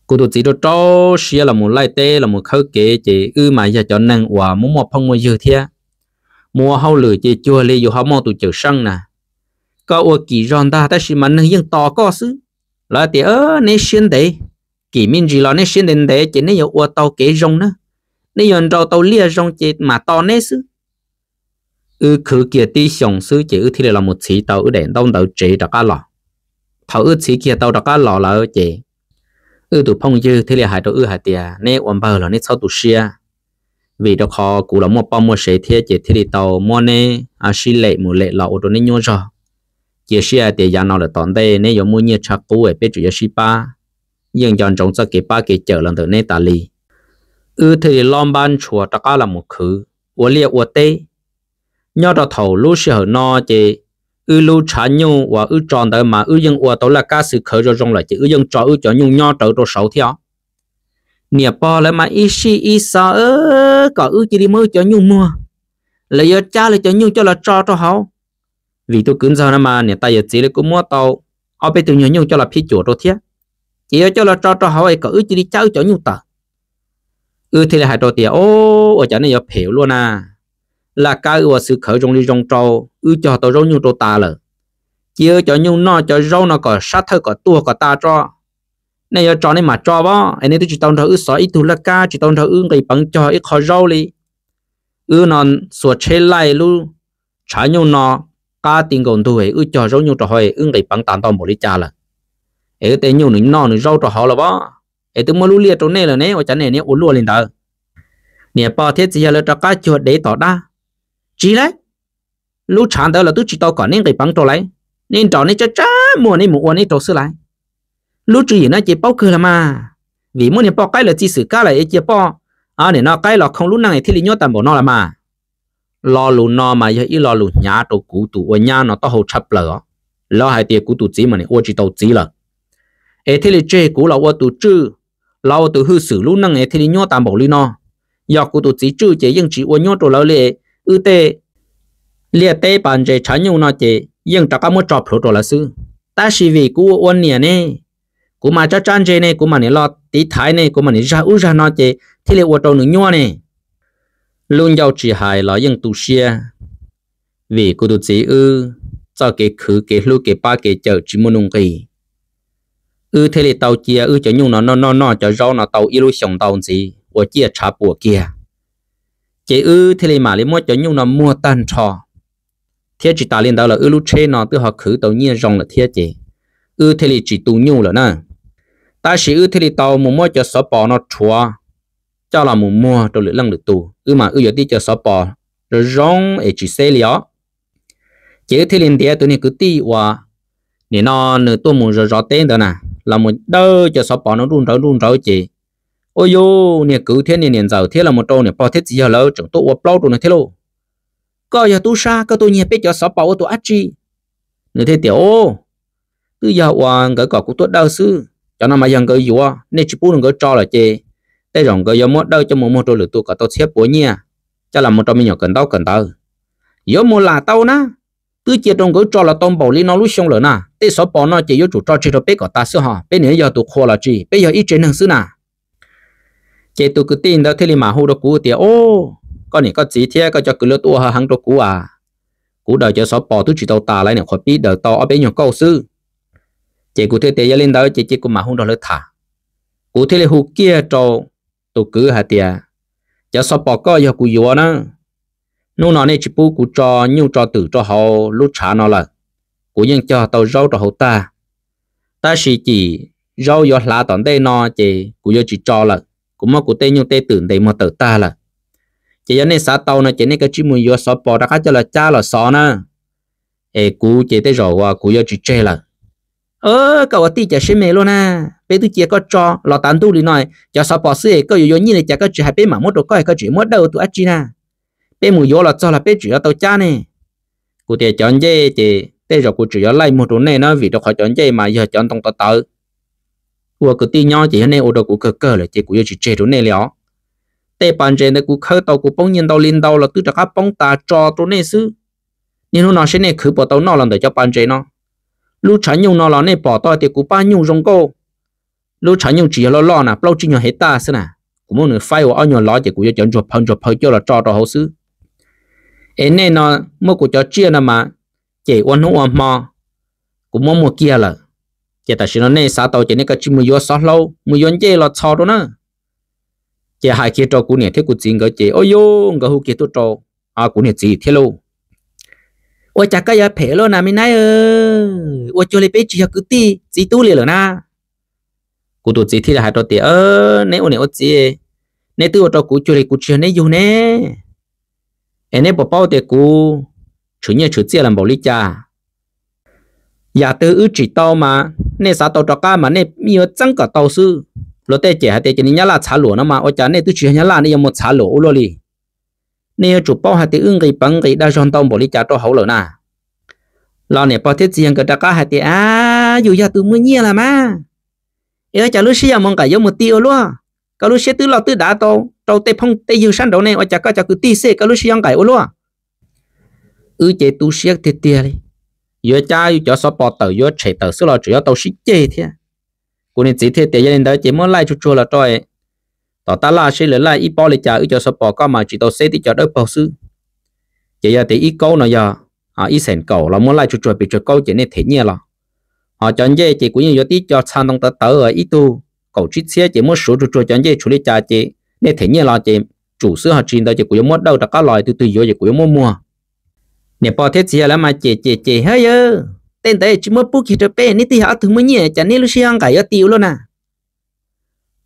Kuv tus txiv rau rau siab los mus laij teb los mus khawb kev ces wb mas yog cov neeg uas muaj muaj phooj muaj ywg thiab, mus ua hauj lwm ces cuag li yus ho muaj tus cawm seej na. Koj ua kim zog ntag tab sis mas neeg yeej tos koj xwb. Lawv tias neb siab ntev, kim me ntsis los neb siab ntev ntev ces neb yuav ua tau kev zoo na, neb yuav nrau tau liaj zoo ces mam tos neb xwb. Wb khwv kiag tib xyoos xwb ces wb thiaj li los mus txhiv tau wb daim ntaub ntawv tsev rov qab los. Thaum wb txhiv kiag tau rov qab los lawm ces wb tus phooj ywg thiaj li hais rau wb hais tias neb ua npawg los neb txhob tu siab, vim rau qhov kuv los muaj poj muaj sev thiab ces thiaj li tau muab neb sib lem mus lem los ua rau neb nyuaj zog. Cia siab hais tias yav no lawm tom ntej neb yuav muaj nyiaj tshav qub es peb tseem yuav sib pab, yeej nco ntsoov txoj kev pab kev cawm los ntawm neb tas li. Wb thiaj li lob npab ntshua rov qab los mus khwv ua liaj ua teb. Nyob rau thaum lub sij hawm no ces wb lub tshav nyuj uas wb tso ntawd mas wb yeej ua tau laj kab xwb khawv zoo zoo lawm ces wb yeej tso wb cov nyuj nyob rawv rau saud thiab. Niam pog lawv mas ib sij ib xav kom wb cia li muab wb cov nyuj muag, lawv yuav cab lawv cov nyuj coj los tso rau hauv. Vim tus kwv ntxawg no mas niam tais yawm txiv li kuj muab tau ob peb tug nyuag nyuj coj los phij cuam rau thiab, ces yuav coj los tso rau hauv es kom wb cia li cab wb cov nyuj tawm. Wb thiaj li hais rau tias o, ua cas nej yuav phem ua luaj na, laj kab wb ua xwb khawv zoo li zoo rau, wb cog tau zaub nyuj rau tas lawm, cia wb cov nyuj noj cov zaub no kom sab thawj kom tuag kom tas tso. Nej yuav tso nej mam tso as, es nej twb tsis tau nrog wb xov ib tug laj kab, tsis tau nrog wb nqis peev cog ib qho zaub li. Wb no xuas tsheb laij lub tshav nyuj no qab ti nkaus ntug es wb cog zaub nyuj rau hauv es wb nqis peev tas ntau npaum li cas lawm, es wb tej nyuj nws noj nws zaub rau hauv lawm as, es twb muab lub liaj rau nej lawm ne, ua cas nej ua luaj li ntawd. Niam pog thiab txiv yawg lawv rov qab cuag dev tom dab, tsis lawm, lub tshav ntawd los twb tsis tau kom neb nqis peev rau lawm, neb nrog neb tsab tsab muag neb mus ua neb rau xwb lawm. Lub tswv yim no ces paub kawg los mas, vim muab niag poj qaib lawv txi xwm kab lawm es cia poj niam no qaib los khoo lub neej thiaj li nyuaj tag npaum no los mas. Lo lus no mas yog ib lo lus hnyav rau kuv tus ua nyab no taub hau tshaj plaws os. Lawv hais tias kuv tus txiv mas nim ua tsis tau txiv lawm, es thiaj li tseg kuv los ua tus tswj, los ua tus hwj xwm lub neej es thiaj li nyuaj tag npaum li no. Yog kuv tus txiv tswj ces yeej tsis ua nyuaj rau lawv li, wb tej liaj teb pas ntses tshav nyuj no ces yeej rov qab muab tso plhuav rau lawv xwb. Tab sis vim kuv ua ua niam ne, kuv mas tsab tsab ntse ne, kuv mam nim los tiv thaiv ne, kuv mam nim zag ub zag no ces thiaj li ua rau nws nyuaj ne. Lub ncauj tsis hais los yeej tu siab, vim kuv tus txiv wb txoj kev khwv kev hlub kev pab kev cawm tsis muaj nuj nqis. Wb thiaj li tau cia wb cov nyuj no noj noj noj cov zaub no tau ib lub xyoos ntau ntxiv ua ciaj tshav puam kiag, ces wb thiaj li mam li muab cov nyuj no muag tag nrho. Thiab tsis tas li ntawd los wb lub tsheb no twb ho khwv tau nyiaj zoo lawm thiab ces wb thiaj li tsis tu nyuj lawm na. Tab sis wb thiaj li tau mus muab cov xov pos no rhuav coj los mus muag rau lwm leej lwm tus, wb mas wb yuav tib cov xov pos zoo zoo es tsis xeb li os. Ces wb thiaj li ntiav tus niag kwv tij uas nim no nws tuaj mus zov zov teb ntawd na, los mus dawj cov xov pos no nruj nrawv nruj nrawv ces, ua yuj, niag kwv thiab niag niam ntxawm thiab los mus rau niam pog thiab txiv yawg lawv tseem tuaj ua plaub rau nws thiab lauj. Koj yog tub sab koj tuaj nyiag peb cov xov pos ua tus dab tsi? Nws thiaj tias, o, twb yog uas nkawd kom kuv tuaj dawj xwb, cov no mas yog nkawd yuav, nej tsis pub rau nkawd tso lawm ces tej zaum nkawd yuav muab dawj coj mus muag rau lwm tus kom tau txhiab puav nyiaj, coj los mus rau me nyuam kawm ntaub kawm ntawv. Yuav mus lam tau na, twb cia rau nkawd tso los tau npaum li no lub xyoo lawm na, tej xov pos no ces yuav tsum tso tseg rau peb kom tas xwb hos, peb niam yog tus qhua los tsis, peb yog ib tsev neeg xwb na. Ces tus kwv tij ntawd thiaj li mam hu rau kuv tias, o, koj niam koj txiv thiab koj cov kwv lawv tuaj ua heev rau kuv as, kuv daws cov xov pos twb tsis tau tas lawv nim qhuav pib daws tau ob peb nyuag kauj xwb. Ces kuv thiaj tias yog li ntawd ces cia kuv mam hu nrog lawv tham. Kuv thiaj li hu kiag rau tus kwv hais tias, cov xov pos koj yog kuv yuav na, hnub no nej tsis pub kuv tso nyuj tso twm rau hauv lub tshav no lawm, kuv yeej cog tau zaub rau hauv tag, tab sis cim zaub yuav hlav tom ntej no ces kuv yuav tsis tso lawm, kuv muab kuv tej nyuj tej twm ntes muag tawm tag lawm. Ces yog nej xav tau no ces nej kav tsij mus yuav xov pos rov qab coj los cab los xov na, es kuv ces tej zaum uas kuv yuav tsis tseg lawm. Koj ua tij cas siab me luaj na, peb twb cia koj tso los tav ntuj li no, cov xov pos xwb es koj yuav yuav nyiaj li cas koj tsis hais peb mam muab rau koj, koj tseem muab dawj ua tus dab tsi na? Peb mus yuav los txog los peb tseem yuav tau cab ne. Kuv tias cov ncej ces tej zaum kuv tseem yuav laij muag rau nej na, vim rau qhov cov ncej mas yog cov ntoo tawv tawv. Ua kwv tij nyob ces yog nej ua rau kuv kawg kawg lawm ces kuv yuav tsis tseg rau nej li os. Tej pas ntses ntawd kuv khawb tau kuv poob nyiaj ntau li ntau los twb rov qab poob tas tso rau nej xwb. Niaj hnub no seb nej khwv puas tau noj los ntawm cov pas ntses no. Lub tshav nyuj no los nej pom tau tias kuv pab nyuj zoo nkauj. Lub tshav nyuj tsis yog loj loj na, plaub tsib nyuag hev taj xwb na. Kuv muab nws faib ua ob nyuag lov ces kuv yuav cov ntsuag phaw ntsuag phaw coj los tso rau hauv xwb. Es nej no muab kuv cov tsiaj no mas cem ua hnub ua hmo, kuv muab muag kiag lawm. Ces tam sim no nej xav tau ces nej kav tsij mus yuav xov hlau, mus yuav ncej los txhos rau na. Ces hais kiag rau kuv niam thiab kuv txiv nkawd ces, o yus, nkawd hu kiag tuaj rau kuv niam txiv thiab lauj. Ua cas koj yuav phem luaj na me nab, ua cuag li peb tsis yog kwv tij txiv tub li lawm na. Kuv tus txiv thiaj li hais rau tias, neb ua niam ua txiv, neb twb ua rau kuv cuag li kuv tsis yog neb yug ne. Es neb puas paub tias kuv tshwm nyiaj tshwm txiaj los npaum li cas? Yam twg wb tsim tau mas nej xav tau rov qab mas nej yeej yuav txeeb kom tau xwb. Luag tej cem hais tias cov niag nyab laj txhav luam no mas ua cas nej twb tsis yog nyab laj nej yuav mus txhav luam ua luaj li. Nej yuav tsum paub hais tias wb nqis peev nqis dag zog ntau npaum li cas rau hauv lawm na. Los niam pog thiab txiv yawg nkawd rov qab hais tias, a, yus yog tus muaj nyiaj los mas, es ua cas lub siab yuav mus nqaim yuav mus ti ua luaj? Koj lub siab twb loj twb dav tau rau tej phooj tej ywg sab nraud ne, ua cas koj cov kwv tij xwb koj lub siab yuav nqaim ua luaj? Wb ces tu siab tiag tiag li, yuav cab yus cov xov pos tawm yuav tshem tawm xwb los tseem yuav tau sib ceg thiab. Kuv niam txiv thiaj tias yog li ntawd ces muab laij tsuag tsuag los rau tom tab laj seb lawv laij ib pob li cas, wb cov xov pos koj mas tsis tau xeb tib co dawb paug xwb. Ces yog tias ib kaub no yog ib xees kaum los muab laij tsuag tsuag pes tsawg kaub ces nej them nyiaj los. Ho cov ncej ces kuv yeej yuav tib co txha ntoo tawv tawv ib tug kaum tsib txhiab ces muab suav tsuag tsuag cov ncej tshuav li cas ces nej them nyiaj los ces tsum xwb, ho tsis li ntawd ces kuv yuav muab dawj rov qab los, tus twg yuav ces kuv yuav muab muag. Niam pog thiab txiv yawg lawv mas cem cem cem, ha yawg, tej ntawd tsis muab pub kiag rau peb, neb twb yog ob tug muaj nyiaj cas neb lub siab yuav nqaim yuav ti ua luaj na.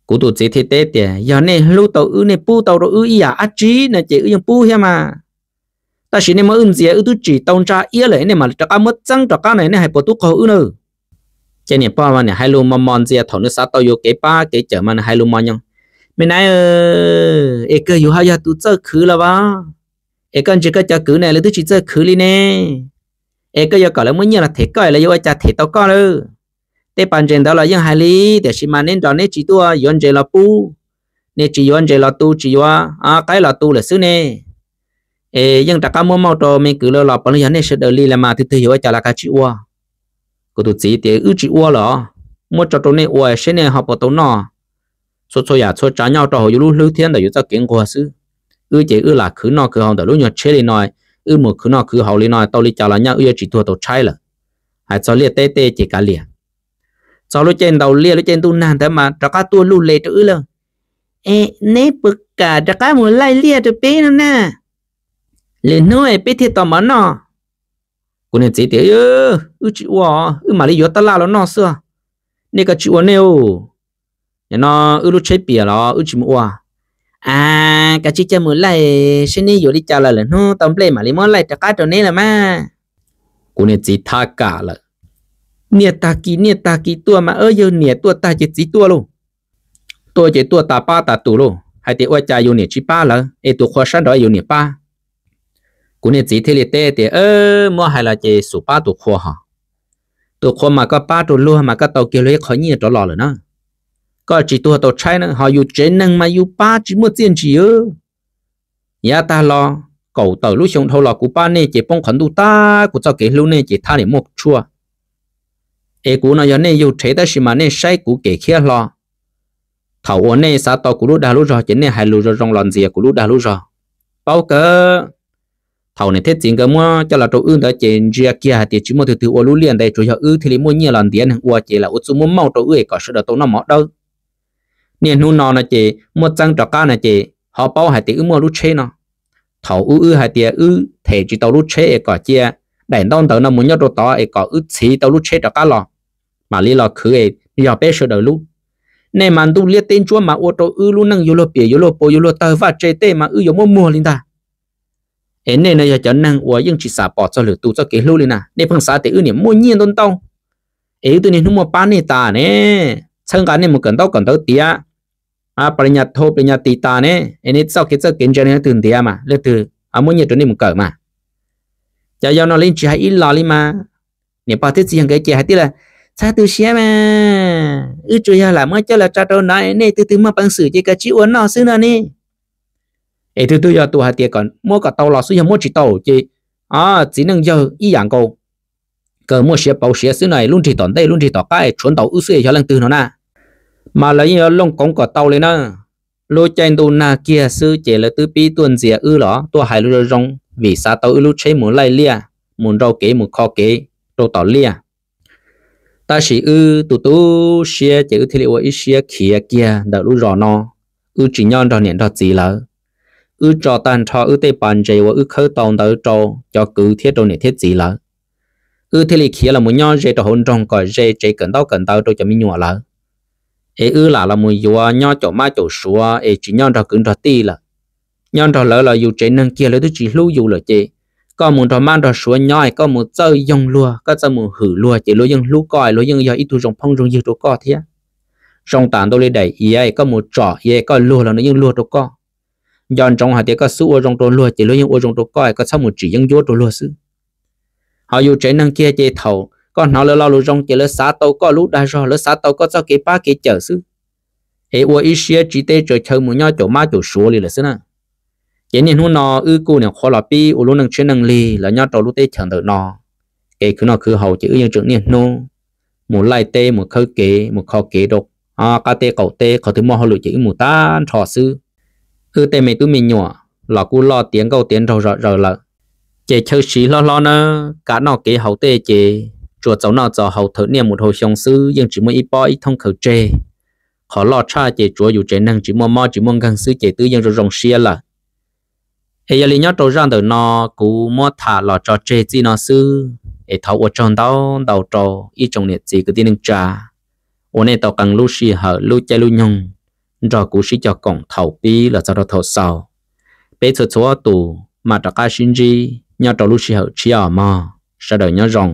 Kuv tus txiv thiaj teb tias yog nej hlub tau wb, nej pub tau rau wb ib yam dab tsi no ces wb yeej pub thiab mas. Tab sis nej muab wb ntxias, wb twb tsim tau ntsa iab lawm, nej mam rov qab muab txeeb rov qab no nej hais puas tub qaug wb na. Ces niam pog mas niam hais lus mos mos ntxias, thaum nws xav tau yuav kev pab kev cawm mas nws hais lus mos nyoos, me nab, es kawg yus ho yog tus txawj khwv los as? Es koj ntsia koj cov kwv ne lawv twb tsis txawj khwv li ne. Es koj yuav kom lawv muab nyiaj los them koj, lawv yuav ua cas them tau koj lawm? Tej pas ntses ntawd los yeej hais li, tiam sis mas neb nrog neb tsis tuaj yuav ntses los pub, nej tsis yuav ntses los tu, tsis yuav qaib los tu lawm xwb ne. Es yeej rov qab muab mauj rau me kwv lawv los puav leej yog nej sawv daws li los mas, tus twg yuav ua cas los kav tsij ua. Kuv tus txiv tias wb tsis ua lawm, muab tso rau nej ua seb nej ho puas tau noj. Txhua txhua yam txhua tsav nyob rau hauv yus lub hlwb thiab ntawm yus txoj kev nquag xwb. Wb ces wb lam khwv noj khwv haus ntawm lub nyuag tsheb li no, wb mus khwv noj khwv haus li no tau li cas los nyaj wb yuav tsis tuag tau tshaib lawm. Hais txog liaj teb tej ces kav liam. Txog lub caij ntaus liaj lub caij ntuj nag ntawd mas rov qab tuaj luj le rau wb lawm. Es neb puas kam rov qab mus laij liaj rau peb no na? Lwm hnub es peb thiaj tau mov noj. Kuv niam txiv tias wb tsis ua, wb mam li yuav tab laj los noj xwb. Nej kav tsij ua nej. No wb lub tsheb piam los wb tsis mus ua. A, kav tsij coj mus laij seb neb yuav li cas los lwm hnub tau nplej mam li muab laij rov qab rau neb los mas. Kuv niam txiv thab kam lawm. Niaj tag kis niaj tag kis tuaj mas yawg niam tuaj tag ces txiv tuaj lauj. Tuaj ces tuaj tas pab tas tus lauj, hais tias ua cas yus niam tsis pab lawv es tus qhua sab nraud yus niam pab. Kuv niam txiv thiaj li teb tias muab hais los ces xub pab tus qhua ho. Tus qhua mas koj pab rau luag mas koj tau kiag luag ib qho nyiaj rov los lawm na. Koj tsis tuag tau tshaib na, ho yus tsev neeg mas yus pab tsis muaj txiaj ntsim. Yav tag los kaum tawm lub xyoo dhau los kuv pab nej ces poob qhov ntuj tag, kuv txoj kev hlub nej ces thab niam muaj tshuaj. Es kuv no yog nej yug rhev tab sis mas nej saib kuv kem khiab hlo. Thaum uas nej xav tau kuv lub dag lub zog ces nej hais lus zoo zoo los ntxias kuv lub dag lub zog. Paub kawg. Thaum niam thiab txiv nkawd muab coj los rau wb ntawd ces ntsia kiag hais tias tsis muaj tus twg ua lub liaj ntawd, tsuas yog wb thiaj li muaj nyiaj los ntiav neeg ua ces lam ua txuj muab mauj rau wb es kom sawv daws tau noj mov dawb. Niaj hnub no no ces muab txeeb rov qab no ces ho paub hais tias wb muaj lub tsheb no. Thaum ub wb hais tias wb them tsis tau lub tsheb es kom cia daim ntaub ntawv no mus nyob rau tod es kom wb txhiv tau lub tsheb rov qab los, mam li los khwv es yog peb sawv daws lub. Nej mas ntuj liab teb ntsuab mas ua rau wb lub neej yuav luag piam yuav luag puas yuav luag tawg vaj tse tej mas wb yuav muab muag li ntag. Es nej no yog cov neeg uas yeej tsis xam pom txog lwm tus txoj kev hlub li na, nej pheej xav tias wb niam muaj nyiaj ntau ntau es wb twb niaj hnub muaj pab nej tas ne, txhawb nqa nej mus kawm ntaub kawm ntawv tiav, pa li nyas thau pa li nyas tis tas ne, es nej txoj kev txawj kev ntse leej twg ntiav mas leej twg muab nyiaj rau nej mus kawm mas. Cov yau no li tsis hais ib los li mas. Niam pog thiab txiv yawg nkawd ces hais tias, txhob tu siab mas, wb tsuas yog lam muab coj los tso rau no, nej tus twg muaj peev xwm ces kav tsij ua noj xwb no ne. Es tus twg yog tus hais tias kom muab kom tau los xwb, yog muab tsis tau ces Txiv neej yawg ib yam nkaus, kawg muaj siav pauv siav xwb no, lub nrig tom ntej lub nrig tom qab tshuav ntaus wb xwb es yog leej twg no na. Mas lawv yeej yuav looj koov kom tau li na. Lub caij ntuj nag kiag xwb ces lawv twb pib tuaj ntxias wb los tuaj hais lus zoo zoo vim xav tau wb lub tsheb mus laij liaj, mus nrau kev mus kho kev rau tom liaj. Tab sis wb tu tu siab ces wb thiaj li ua ib siab khiav kiag ntawm lub zos no. Wb tsis nyob nrog niam nrog txiv lawv, wb tso tag nrho wb tej pas ntses uas wb khawb tau ntawd rau cov kwv thiab rau niam thiab txiv lawv. Wb thiaj li khiav los mus nyob ze rau hauv nroog kom ze tsev kawm ntaub kawm ntawv rau cov me nyuam lawv. Es wb lam los mus yuav nyob caum mab caum suav es tsis nyob nrog kwv nrog tij lawm. Nyob nrog lawv los yus tsev neeg kiag lawv twb tsis hlub yus lawm ces koj mus nrog mab nrog suav nyob es koj mus txawj yoog luag, koj txawj mus hwm luag ces luag yeej hlub koj, luag yeej yog ib tug zoo phooj zoo ywg rau koj thiab. Zoo tam ntu li daim iav es koj mus tsom iav koj luag los nws yeej luag rau koj. Nco ntsoov hais tias koj xub ua zoo rau luag ces luag yeej ua zoo rau koj, koj txhob mus tsim yeeb ncuab rau luag xwb. Ho yus tsev neeg kiag ces thaum koj hnov lawv lo lus zoo ces lawv xav tau koj lub dag zog, lawv xav tau koj txoj kev pab kev cawm xwb. Es ua ib siab tsiv teb tsaws chaw mus nyob caum mab caum suav li lawm xwb na. Ces niaj hnub no wb kuj nyuam qhuav los pib ua lub neej tshiab neej lig los nyob rau lub teb chaws ntawm no. Kev khwv noj khwv haus ces wb yeej tseem niaj hnub mus laij teb mus khawb kev mus kho kev rau qab teb qaum teb, qhov twg muaj hauj lwm ces wb mus tag nrho xwb. Wb tej me tub me nyuam los kuj loj tiav nkauj tiav nraug zom zaws lawm. Ces chaw siv hlob hlob nawb, kav noj kev haus tej ces tsuas txaus noj txaus haus thawm niaj mus dhau xyoo xwb, yeej tsis muaj ib pob ib thoob khaws tseg. Qhov loj tshaj ces tsuav yus tsev neeg tsis muaj mob tsis muaj nkeeg xwb ces twb yeej zoo zoo siab lawm. Es yog li nyob rau zaj ntawm no kuv muab tham los tso tseg txij no xwb, es thov ua tsaug ntau ntau rau ib tsoom niam txiv kwv tij neej tsa uas nej tau qee lub sij hawm lub caij lub nyoog nrog kuv sib cog koom thaum pib los txog rau thaum xaus. Peb txhua txhua tus mam rov qab sib ntsib nyob rau lub sij hawm tshiab os mog. Sawv daws nyob zoo.